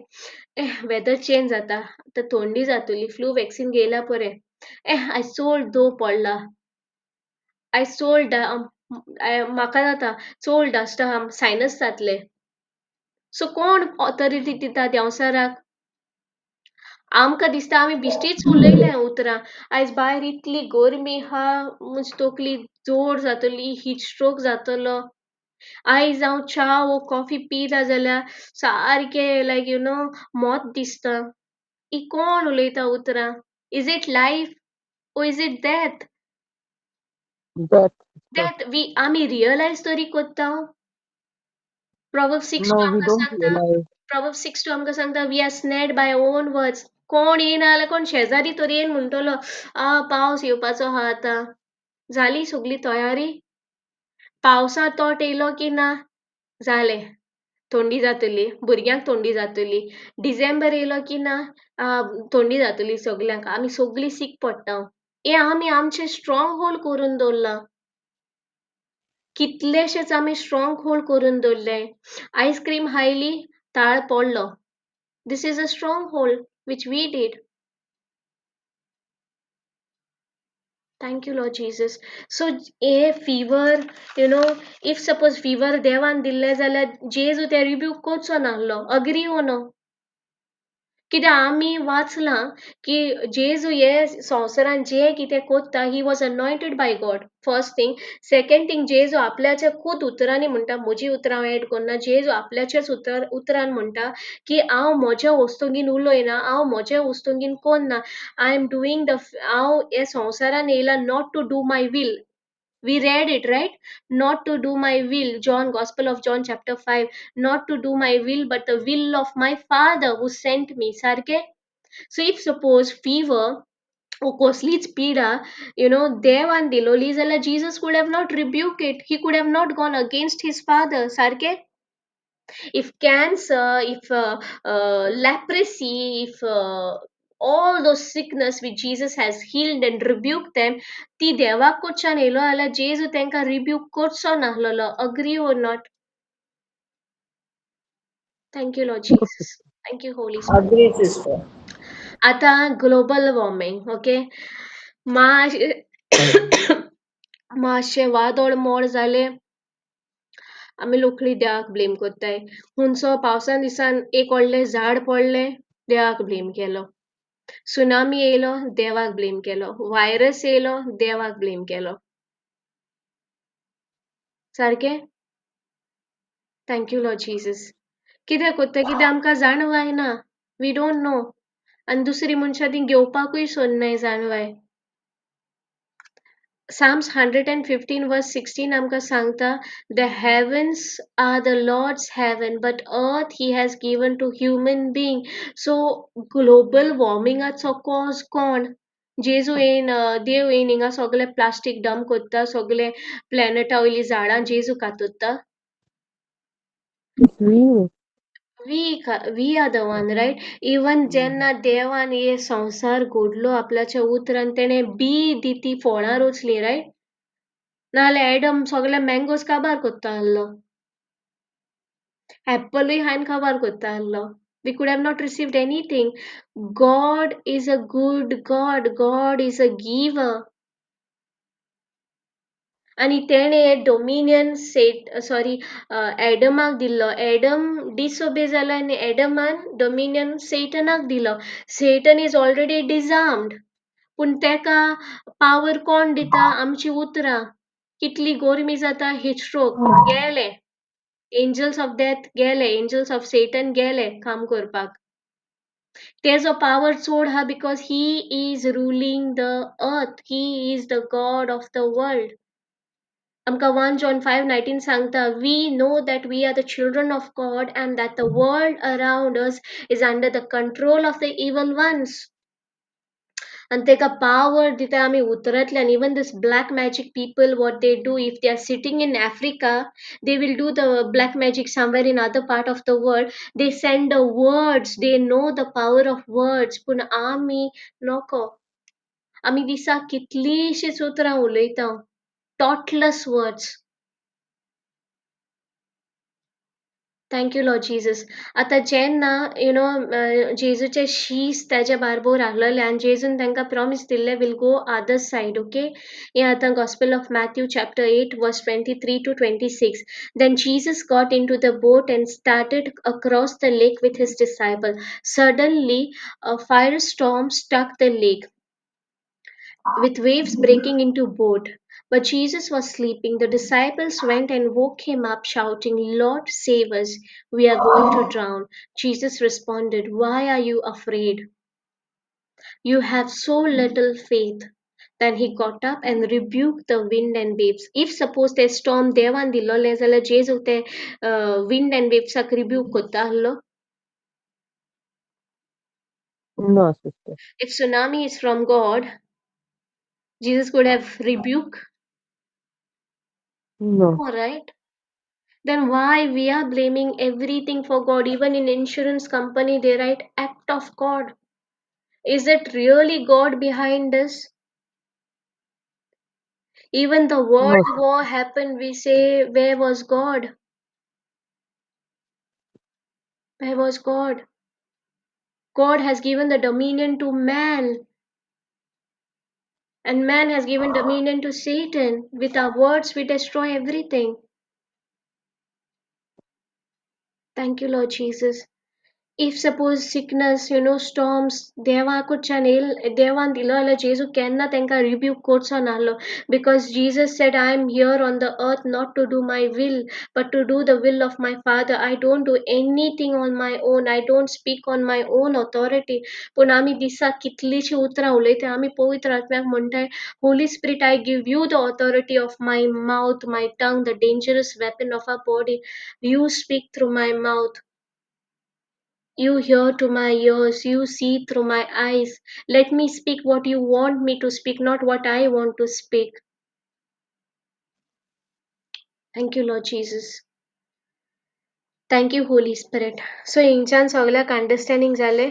A: एह वेदर चेंज जाता, आतां थंडी जातली, फ्लू वॅक्सीन घेयला बरें, एह आयज चड दंव पडला, आयज चड म्हाका जाता चड डस्ट आहा, सायनस जातले. सो कोण ऑथॉरिटी दिता देंवचाराक? आमकां दिसता आमी बेश्टीच उलयले उतरां. आयज भायर इतली गरमी आहा, म्हजी तकली जोड जातली, हीट स्ट्रोक जातलो. आयज हांव च्या वो कॉफी पिता जाल्यार सारकें लायक you know मोत दिसता. ही कोण उलयता उतरां? Is it life or is it death?
D: Death, sister.
A: Death we आमी रियलायज तरी कोत्ता? Proverbs 6
D: No,
A: 2
D: we
A: आमकां
D: don't
A: सांगता,
D: realize.
A: Proverbs 6 2 आमकां सांगता, we are snared by own words. कोण येयना जाल्यार कोण शेजारी तरी येवन म्हणटलो, आ पावस येवपाचो आहा आतां. जाली सगली तयारी? पावसा तोट येयलो की ना जालें, थंडी जातली, भुरग्यांक थंडी जातली. डिसेंबर येयलो की ना थंडी जातली सगल्यांक, आमी सगलीं सीक पडटा. हें आमी आमचें स्ट्रॉंग होल्ड करून दवरलां. कितलेशेच आमी स्ट्रॉंग होल्ड करून दवरले. आयस्क्रीम खायली, ताळ पडलो. This is a strong hold which we did. Thank you Lord Jesus. So हे fever, you know, if suppose fever देवान दिल्लें जाल्यार जेजू ते रिब्यूक करचो नासलो. अग्री वो नो? कित्याक आमी वाचलां की जेजू हे संवसारान जें कितें कोत्ता, he was anointed by God, first thing. Second thing, जेजू आपल्याच्या खूद उतरांनी म्हणटा, म्हजी उतरां हांव एड करना, जेजू आपल्याच्याच उतरान म्हणटा की हांव म्हज्या वस्तुंगीन उलयना, हांव म्हज्या वस्तुंगीन कोन्ना, I am doing the, हांव हे संवसारान येयला not to do my will. We read it, right? Not to do my will, John, Gospel of John chapter 5, not to do my will, but the will of my Father who sent me. Sarke? So if suppose fever or कसलीच पीडा, you know, देवान दिलोली जाल्यार Jesus could have not rebuked it. He could have not gone against his Father. Sarke? If cancer, if leprosy, if all those sickness which Jesus has healed and rebuked them, ती देवाक कडच्यान येयलो जाल्यार जेजू तेंकां rebuke करचो नासलेलो. Agree or not? Thank you Lord Jesus. Thank you Holy Spirit.
E: Agree, sister.
A: आतां global warming, okay. मातशें वादळ मोड जालें, आमी लोकली देवाक ब्लेम कोत्ताय. हुंयचो पावसा दिसान एक व्हडलें झाड पडलें, देवाक ब्लेम केलो. सुनामी येयलो, देवाक ब्लेम केलो. व्हायरस येयलो, देवाक ब्लेम केलो. सारकें? Thank you Lord Jesus. कित्याक कोत्ता? कित्याक आमकां जाणवाय ना. We don't know. आनी दुसरी मनशां ती घेवपाकूय सोदनाय जाणवाय. Psalms 115 verse 16 आमकां सांगता, the heavens are the Lord's heaven, but earth he has given to human being. So global warmingाचो cause कोण? जेजू येन, देव येन हिंगा सगळे प्लास्टीक डंप कोत्ता, सगळे प्लॅनेटा वयलीं झाडां जेजू कातरता.
D: It's real.
A: We are the one, right? Even जेन्ना देवान हे संवसार घडलो आपल्याच्या उतरान, तेणें बी दी ती फळां रोचलीं, रायट? नाजाल्यार एडम सगळे मँगोज काबार कोत्ता आहलो, एप्पलूय खायन काबार कोत्ता आहलो. We could have not received anything. God is a good God. God is a giver. आनी तेणें डोमिनियन सेट सॉरी एडमाक दिल्लो. एडम डिसोबे जालो आनी एडमान डोमिनियन सेटनाक दिलो. Satan is already disarmed. पूण तेका पावर कोण दिता? आमची उतरां. कितली गोरमी जाता, हिटस्ट्रोक गेले, एंजल्स ऑफ डेथ गेले, एंजल्स ऑफ सेटन गेले काम करपाक. तेजो पावर चड आहा because he is ruling the earth. He is the God of the world. आमकां 1 John 5:19 सांगता, we know that we are the children of God and that the world around us is under the control of the evil ones. आनी तेका power दिता आमी उतरांतल्यान. Even this black magic people, what they do, if they are sitting in Africa, they will do the black magic somewhere in other part of the world. They send the words. They know the power of words. पूण आमी नको. आमी दिसाक कितलींशींच उतरां उलयता, thoughtless words. Thank you Lord Jesus. आतां जेन्ना you know जेजूचे शीस ताच्या बारबोर आहलेले आनी जेजून तांकां प्रॉमीस दिल्लें, we'll go other side, okay. हें आतां Gospel of Matthew chapter 8 verse 23 to 26. Then Jesus got into the boat and started across the lake with his disciple. Suddenly a firestorm struck the lake, with waves breaking into boat. But Jesus was sleeping. The disciples went and woke him up, shouting, Lord, save us. We are going to drown. Jesus responded, Why are you afraid? You have so little faith. Then he got up and rebuked the wind and waves. If suppose ते storm देवान दिल्लोलें जाल्यार जेजू ते wind and waves rebuke कोत्ता आहलो.
D: No, sister.
A: If tsunami is from God, Jesus could have rebuked.
D: No.
A: All right. Then why we are blaming everything for God? Even in insurance company, they write act of God. Is it really God behind this? Even the world
D: No, sister.
A: war happened, we say, where was God? Where was God? God has given the dominion to man, and man has given dominion to Satan. With our words, we destroy everything. Thank you, Lord Jesus. If suppose sickness, you know, storms देवाकडच्यान येयल देवान दिलो जाल्यार जेजू केन्ना तांकां rebuke करचो नासलो, because Jesus said, I am here on the earth not to do my will but to do the will of my father. I don't do anything on my own, I don't speak on my own authority. पूण आमी दिसाक कितलींशीं उतरां उलयता. आमी पवित्र आत्म्याक म्हणटाय, Holy Spirit, I give you the authority of my mouth, my tongue, the dangerous weapon of our body. You speak through my mouth. You hear to my ears, you see through my eyes. Let me speak what you want me to speak, not what I want to speak. Thank you, Lord Jesus. Thank you, Holy Spirit. So, हिंगच्यान सगळ्याक understanding जालें?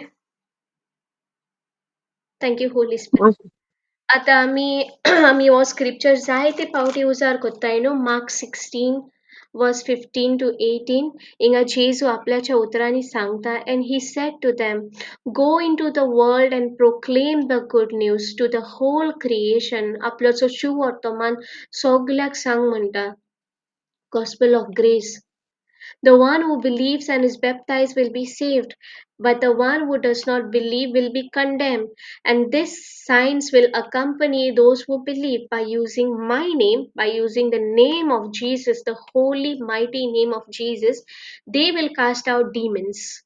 A: Thank you, Holy Spirit.
D: No, sister.
A: आतां आमी हो scripture जायते फावटी उजार कोत्ताय न्हू, Mark 16 verse 15 to 18. हिंगा जेजू आपल्याच्या उतरांनी सांगता, and he said to them, go into the world and proclaim the good news to the whole creation. आपल्याचो शुवर्तमान सगल्याक सांग म्हणटा, gospel of grace. The one who believes and is baptized will be saved, but the one who does not believe will be condemned. And this signs will accompany those who believe by using my name, by using the name of Jesus, the holy, mighty name of Jesus. They will cast out demons.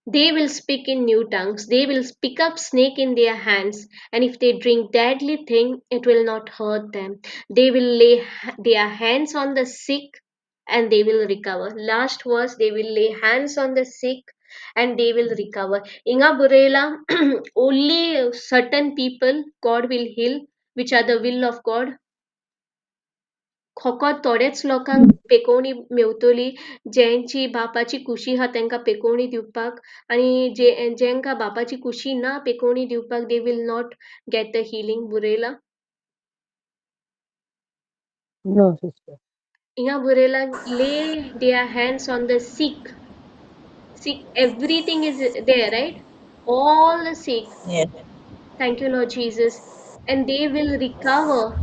A: They will speak in new tongues. They will pick up snake in their hands. And if they drink deadly thing, it will not hurt them. They will lay their hands on the sick and they will recover. Last verse, they will lay hands on the sick and they will recover. Inga Burela, only certain people God will heal, which are the will of God. फकत थोडेच लोकांक पेकोवणी मेवतली जेंची बापाची खुशी आहा तांकां पेकोवणी दिवपाक, आनी जे जेंकां बापाची खुशी ना पेकोवणी दिवपाक, they will not get the healing. बरयलां?
D: No, sister.
A: हिंगा बरयलां, lay their hands on the sick. Sick, everything is there, right? All the sick.
C: Yes.
A: Thank you, Lord Jesus. And they will recover.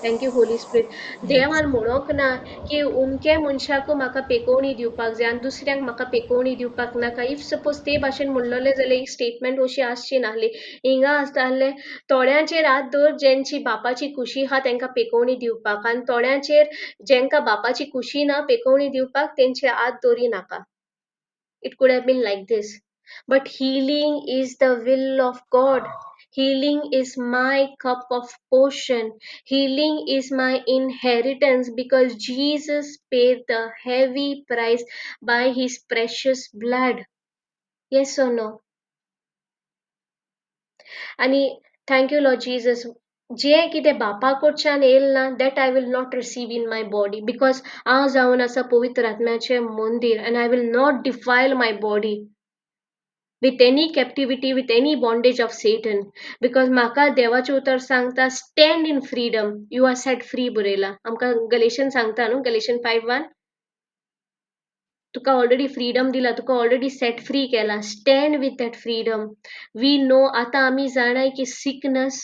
A: Thank you, Holy Spirit.
C: Yes.
A: देवान म्हणोंक ना की उमके मनशाक म्हाका पेकोवणी दिवपाक जाय आनी दुसऱ्यांक म्हाका पेकोवणी दिवपाक नाका. If suppose ते भाशेन म्हणलेलें जाल्यार एक स्टेटमेंट अशी आसची नासली. हिंगा आसतालें, थोड्यांचेर हात दवर जेंची बापाची खुशी आहा तेंकां पेकोवणी दिवपाक, आनी थोड्यांचेर जेंकां बापाची खुशी ना पेकोवणी दिवपाक तेंचेर हात दवरी नाका. It could have been like this. But healing is the will of God. Healing is my cup of portion. Healing is my inheritance because Jesus paid the heavy price by his precious blood. Yes or no? आणि thank you, Lord Jesus. जे कितें बापा कडच्यान येयल ना, that I will not receive in my body, because हांव जावन आसा पवित्र आत्म्याचें मंदीर, and I will not defile my body with any captivity, with any bondage of Satan, because म्हाका देवाचें उतर सांगता, stand in freedom, you are set free. बरयला आमकां गलेशन सांगता न्हू, गलेशन 5:1, तुका ऑलरेडी फ्रीडम दिला, तुका ऑलरेडी सेट फ्री केला. Stand with that freedom. We know, आतां आमी जाणाय की sickness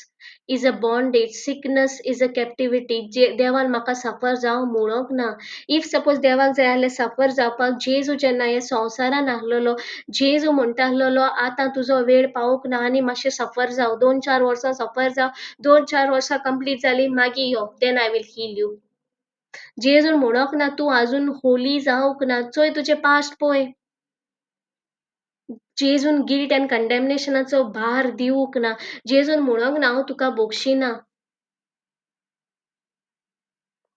A: is a bondage, sickness is a captivity. जे देवान म्हाका सफर जावं म्हणूंक ना. If suppose देवाक जाय आसलें सफर जावपाक, जेजू जेन्ना हे संवसारान आसलेलो, जेजू म्हणटा आसलेलो आतां तुजो वेळ पावूंक ना आनी मातशें सफर जावं, 2-4 वर्सां सफर जावं, 2-4 वर्सां कंप्लीट जालीं मागीर यो, then I will heal you. जेजून म्हणूंक ना तूं आजून होली जावंक ना, चोय तुजें पास्ट पळय. जेजून गिल्ट एंड कंडेमनेशनाचो भार दिवंक ना. जेजून म्हणूंक ना हांव तुका बोगशिना.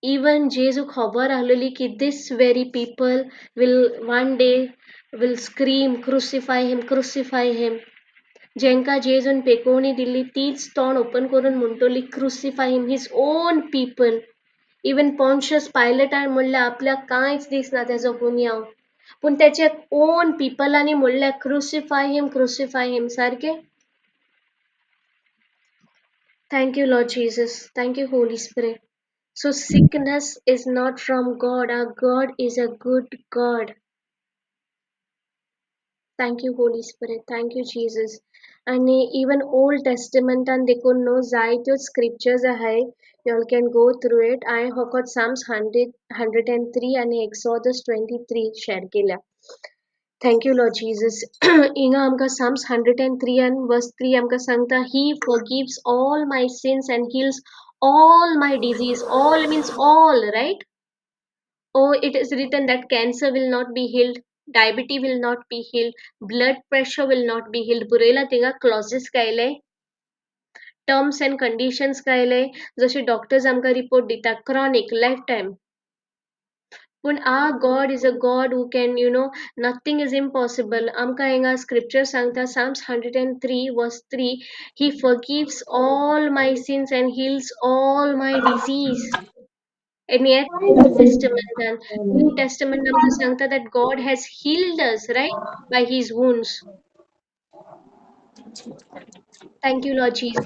A: इवन जेजू खबर आसलेली की this very people will one day will scream crucify him, crucify him. जेंका जेजून पेकोवणी दिल्ली तीच तोंड ओपन करून म्हणटली crucify him, his own people. Even Pontius पायलटान म्हणल्यार आपल्याक कांयच दिसना तेजो गुन्यांव, पूण तेचे ओन पिपलांनी म्हणल्यार क्रुसिफाय हिम, क्रुसिफाय हिम. सारकें? Thank you Lord Jesus, thank you Holy Spirit. So sickness is not from God. Our God is a good God. Thank you Holy Spirit, thank you Jesus. आनी इवन ओल्ड टेस्टमेंटान देखून न्हू जायत्यो स्क्रिप्चर्स आहाय, you all can go through it. हांवें फकत Sam's 103 आनी exodus 23 share केल्या. Thank you Lord Jesus. हिंगा आमकां साम्स 103 आनी वर्स 3 आमकां सांगता, he forgives all my sins and heals all my disease. All means all, right? Oh, it is written that cancer will not be healed, diabetes will not be healed, blood pressure will not be healed. बरयला थिंगा क्लॉजीस गायले, terms and conditions गायले, जशे doctors आमकां report दिता chronic life time. पूण our God is a God who can, you know, nothing is impossible. आमकां हिंगा स्क्रिप्चर सांगता Psalms 103 verse 3, he forgives all my sins and heals all my disease. And yet New Testament and New Testament आमकां सांगता that God has healed us, right, by his wounds. Thank you, Lord Jesus.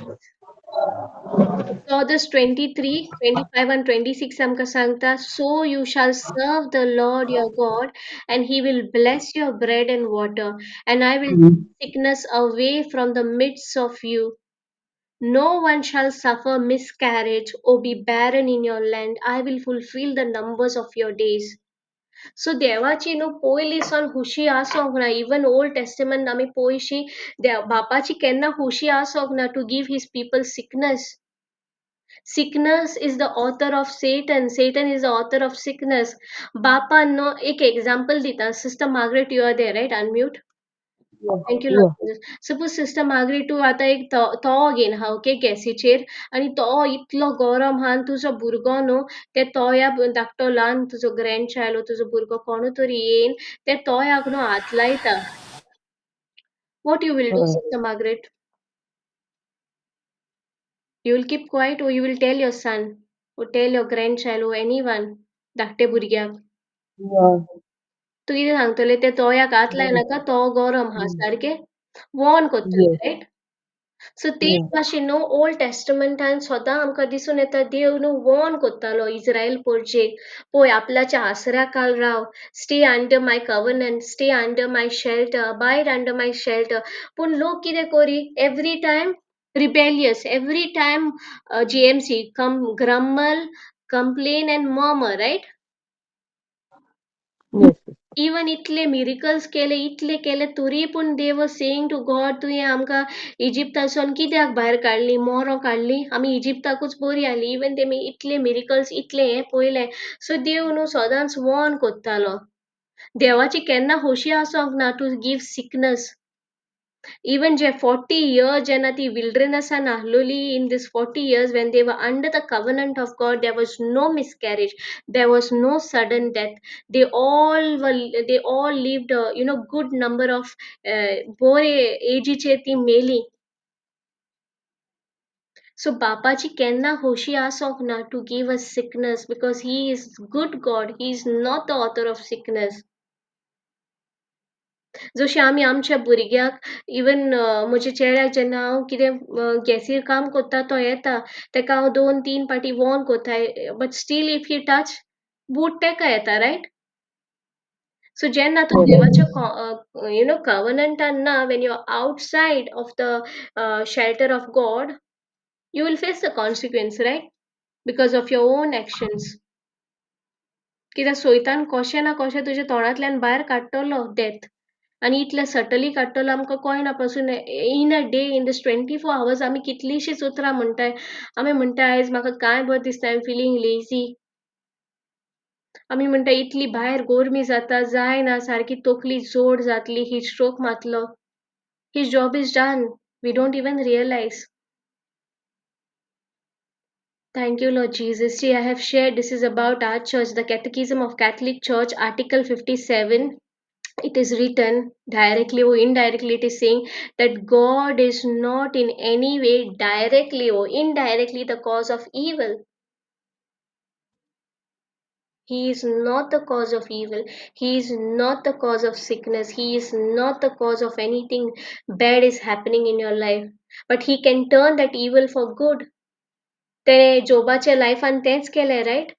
A: Exodus 23, 25 and 26 आमकां सांगता, so you shall serve the Lord your God and he will bless your bread and water, and I will take sickness away from the midst of you. No one shall suffer miscarriage or be barren in your land. I will fulfill the numbers of your days. So देवाची न्हू पयलीं सावन खुशी आसोंक ना. Even old testament आमी पळयशी बापाची केन्ना खुशी आसोंक ना to give his people sickness. Sickness is the author of Satan. Satan is the author of sickness. बापान न्हू एक एग्जाम्पल दिता. Sister Margaret, you are there, right? Unmute. Thank you Lord. Suppose sister Margaret, तूं आतां एक तो घेवन आहा, okay, गॅसीचेर, आनी तो इतलो गरम आहा आनी तुजो भुरगो न्हू ते तोया धाकटो ल्हान तुजो ग्रँडचायल्ड तुजो भुरगो कोणू तरी येवन ते तोयाक न्हू हात लायता. What you will do, sister Margaret? You will keep quiet or you will tell your son or tell your grandchild or anyone, धाकटे भुरग्याक? तूं कितें सांगतलें? ते तोयाक हात लायनाका, तो गरम आहा, सारकें? वॉर्न करतलें, रायट? सो तेच भाशेन न्हू ओल्ड टेस्टमेंटान सदां आमकां दिसून येता देव न्हू वॉर्न करतालो इस्रायल परचेक, पळय आपल्याच्या आसऱ्या काल राव, stay under my covenant, stay under my shelter, abide under my shelter. पूण लोक कितें करी, every time rebellious, every time GMC come grumble, complain and murmur, right?
D: Yes.
A: Even इतले मिरिकल्स केले, इतले केले तरी पूण they were saying to God, तुवें आमकां इजिप्तासून कित्याक भायर काडली, मोरो काडली, आमी इजिप्ताकूच बरी आसली. इवन तेमी इतले मिरिकल्स, इतले हें पळयलें. सो देव न्हू सदांच वॉर्न करतालो. देवाची केन्ना खोशी आसोंक ना टू गिव सिकनस. Even जे 40 years जेन्ना ती wilderness आसलोली, in this 40 years when they were under the covenant of God, there was no miscarriage, there was no sudden death. They all were, they all lived a, you know, good number of बोरे एजीचे ती मेली. So बापाची केन्ना खोशी आसोंक ना to give us sickness, because he is good God, he is not the author of sickness. जशें आमी आमच्या भुरग्याक, इवन म्हज्या चेड्याक जेन्ना हांव कितें गॅसीर काम करता, तो येता, तेका हांव 2-3 पाटी वॉर्न करता, but still if he touch, boot तेका येता, रायट? सो जेन्ना तूं
D: Yes.
A: देवाच्या you know कव्हनंटान ना, when you are outside of the shelter of God, you will face the consequence, right? Because of your own actions. कित्याक सोयतान कशें ना कशें तुज्या तोंडांतल्यान भायर काडटलो डेथ, आनी इतले सटली काडटलो आमकां कळना पासून. In a day, in this 24 hours आमी कितलींशींच उतरां म्हणटाय. आमी म्हणटा आयज म्हाका कांय बरें दिसना, I am feeling lazy. आमी म्हणटा इतली भायर गोरमी जाता, जायना, सारकी तकली जोड जातली, हीट स्ट्रोक मातलो. His job is done, we don't even realise. Thank you, Lord Jesus. See, I have shared, this is about our church, the Catechism of Catholic Church, Article 57. It is written directly or indirectly, it is saying that God is not in any way directly or indirectly the cause of evil. He is not the cause of evil. He is not the cause of sickness. He is not the cause of anything bad is happening in your life. But he can turn that evil for good. तेणे जोबाच्या लायफान तेंच केलें, right?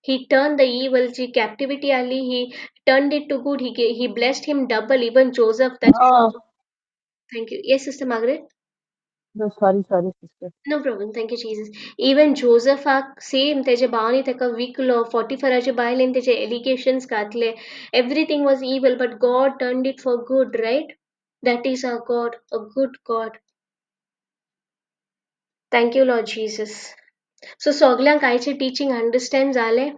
A: He turned the evil, ji captivity आली, he turned it to good. He blessed him double, even Joseph. That, thank you. Yes, Sister Margaret?
D: No, sorry, sorry, sister.
A: No problem. Thank you, Jesus. Even Josephak same तेजे भावांनी तेका विकलो, फोटिफराचे बायलेन तेजे allegations घातले. Everything was evil, but God turned it for good, right? That is our God, a good God. Thank you, Lord Jesus. So सगल्यांक आयचें teaching understand जालें?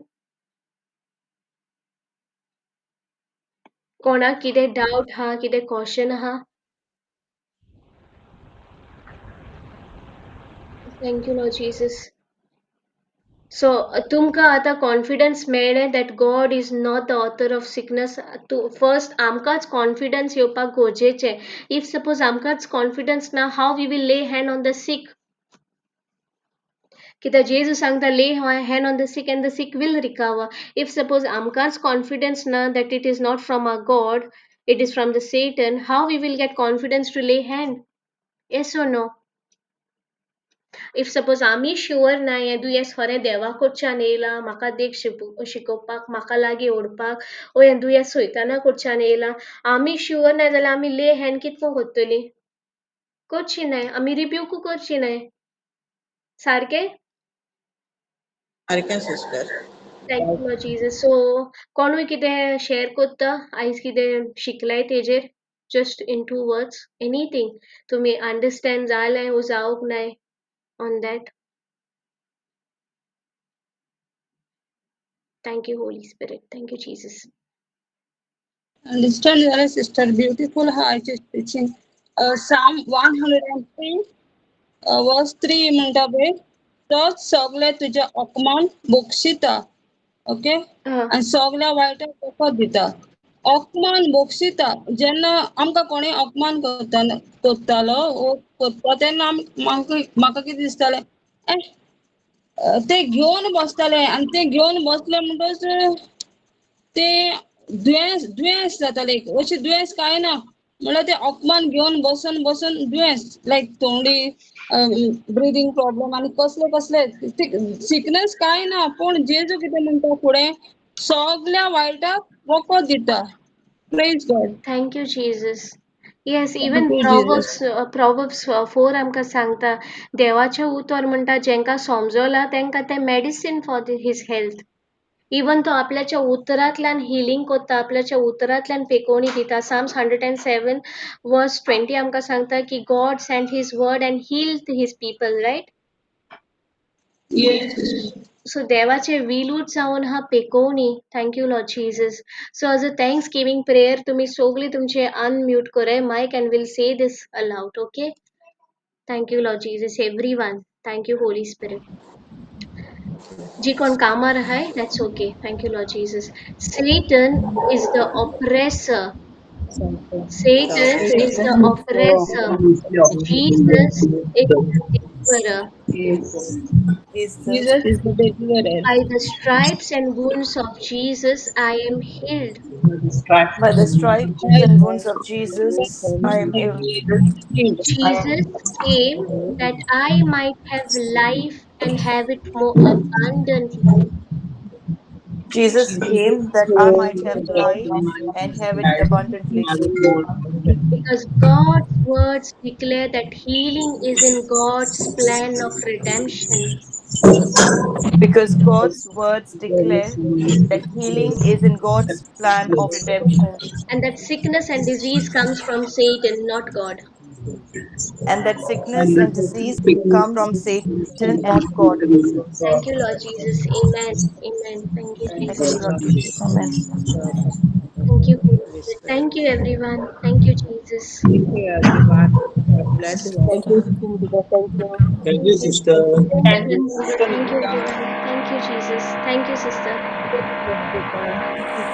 A: कोणाक कितें डावट आहा, कितें क्वेश्चन आहा? Thank you, Lord Jesus. So तुमकां आतां कॉन्फिडन्स मेळ्ळें that God is not the author of sickness. First आमकांच कॉन्फिडन्स येवपाक गरजेचें. If suppose आमकांच कॉन्फिडन्स ना, how we will lay hand on the sick? कित्याक जेजू सांगता, lay hand on the sick and the sick will recover. If suppose आमकांच confidence ना that it is not from our God, it is from the Satan, how we will get confidence to lay hand? Yes or no? If suppose आमी sure ना हें दुयेंस खरें देवा कडच्यान येयलां, म्हाका देख शिकोवपाक, म्हाका लागीं ओडपाक, ओ हें दुयेंस सैताना कडच्यान येयलां, आमी शुअर ना जाल्यार आमी ले हँड कितको करतलीं? करची नाय, आमी रिब्यूकू करची नाय. सारकें?
E: सारकें sister.
A: Thank you Lord Jesus. So कोणूय कितें शेअर कोत्ता आयज कितें शिकलाय तेजेर? Just in two words, anything तुमी अंडरस्टँड जालें वो जावंक नाय on that? Thank you, Holy Spirit. Thank you, Jesus.
F: Understand, जालें sister. Beautiful आयचें teaching. Psalm 103 verse 3 म्हणटा पळय, तोच सगळे तुजे अपमान बक्षिता, ओके, आनी सगळ्या वायटाक वखद दिता. अपमान बक्षिता, जेन्ना आमकां कोणूय अपमान करतालो वो करता तेन्ना म्हाका कितें दिसतालें, ते घेवन बसताले, आनी ते घेवन बसले म्हणटच ते दुयेंस जाताले. अशें दुयेंस कांय ना, म्हणल्यार ते अपमान घेवन बसून बसून दुयेंस लायक तोंडी, ब्रिदींग प्रॉब्लम आनी कसले कसले सिकनस कांय ना. पूण जेजू कितें म्हणटा फुडें, सगल्या वायटाक वखद दिता. Praise God.
A: Thank you Jesus. Yes, even
F: Thank you, Jesus.
A: Proverbs 4 आमकां सांगता, देवाचें उतर म्हणटा जेंकां समजलां तेंकां तें medicine for his health. Even तो आपल्याच्या उतरांतल्यान हिलींग कोत्ता, आपल्याच्या उतरांतल्यान पेकोवणी दिता. Psalms 107 verse 20 आमकां सांगता की God sent his word and healed his people, right?
F: Yes.
A: So देवाचे विलूच जावन हा पेकोवणी. Thank you Lord Jesus. So as a thanksgiving prayer तुमी सगळीं तुमचे अनम्यूट कराय mic and will say this aloud, okay? Thank you Lord Jesus, everyone. Thank you Holy Spirit. जी कोण कामार आहाय, that's okay. Thank you Lord Jesus. Satan is the oppressor. Satan is the oppressor. Jesus is the deliverer.
F: Jesus is the deliverer.
A: By the stripes and wounds of Jesus, I am healed.
C: By the stripes and wounds of Jesus, I am healed.
A: Jesus came that I might have life and have it more abundantly.
C: Jesus came that I might have life and have it abundantly.
A: Because God's words declare that healing is in God's plan of redemption.
C: Because God's words declare that healing is in God's plan of redemption.
A: And that sickness and disease comes from Satan, not God.
C: And that sickness and disease come from Satan, not God.
A: Thank you, Lord Jesus. Amen. Amen. Thank you,
C: Thank
A: Jesus.
C: you, Lord Jesus. Amen.
A: Thank you, Holy Spirit. Thank you, everyone. Thank you, Jesus.
E: Thank you, everyone. God bless you all.
D: Thank you, Sister Nikita. Thank you.
G: Thank you, sister.
A: Thank you, Sister. Thank you, everyone. Thank you, Jesus. Thank you, sister.
D: Thank you, Sister.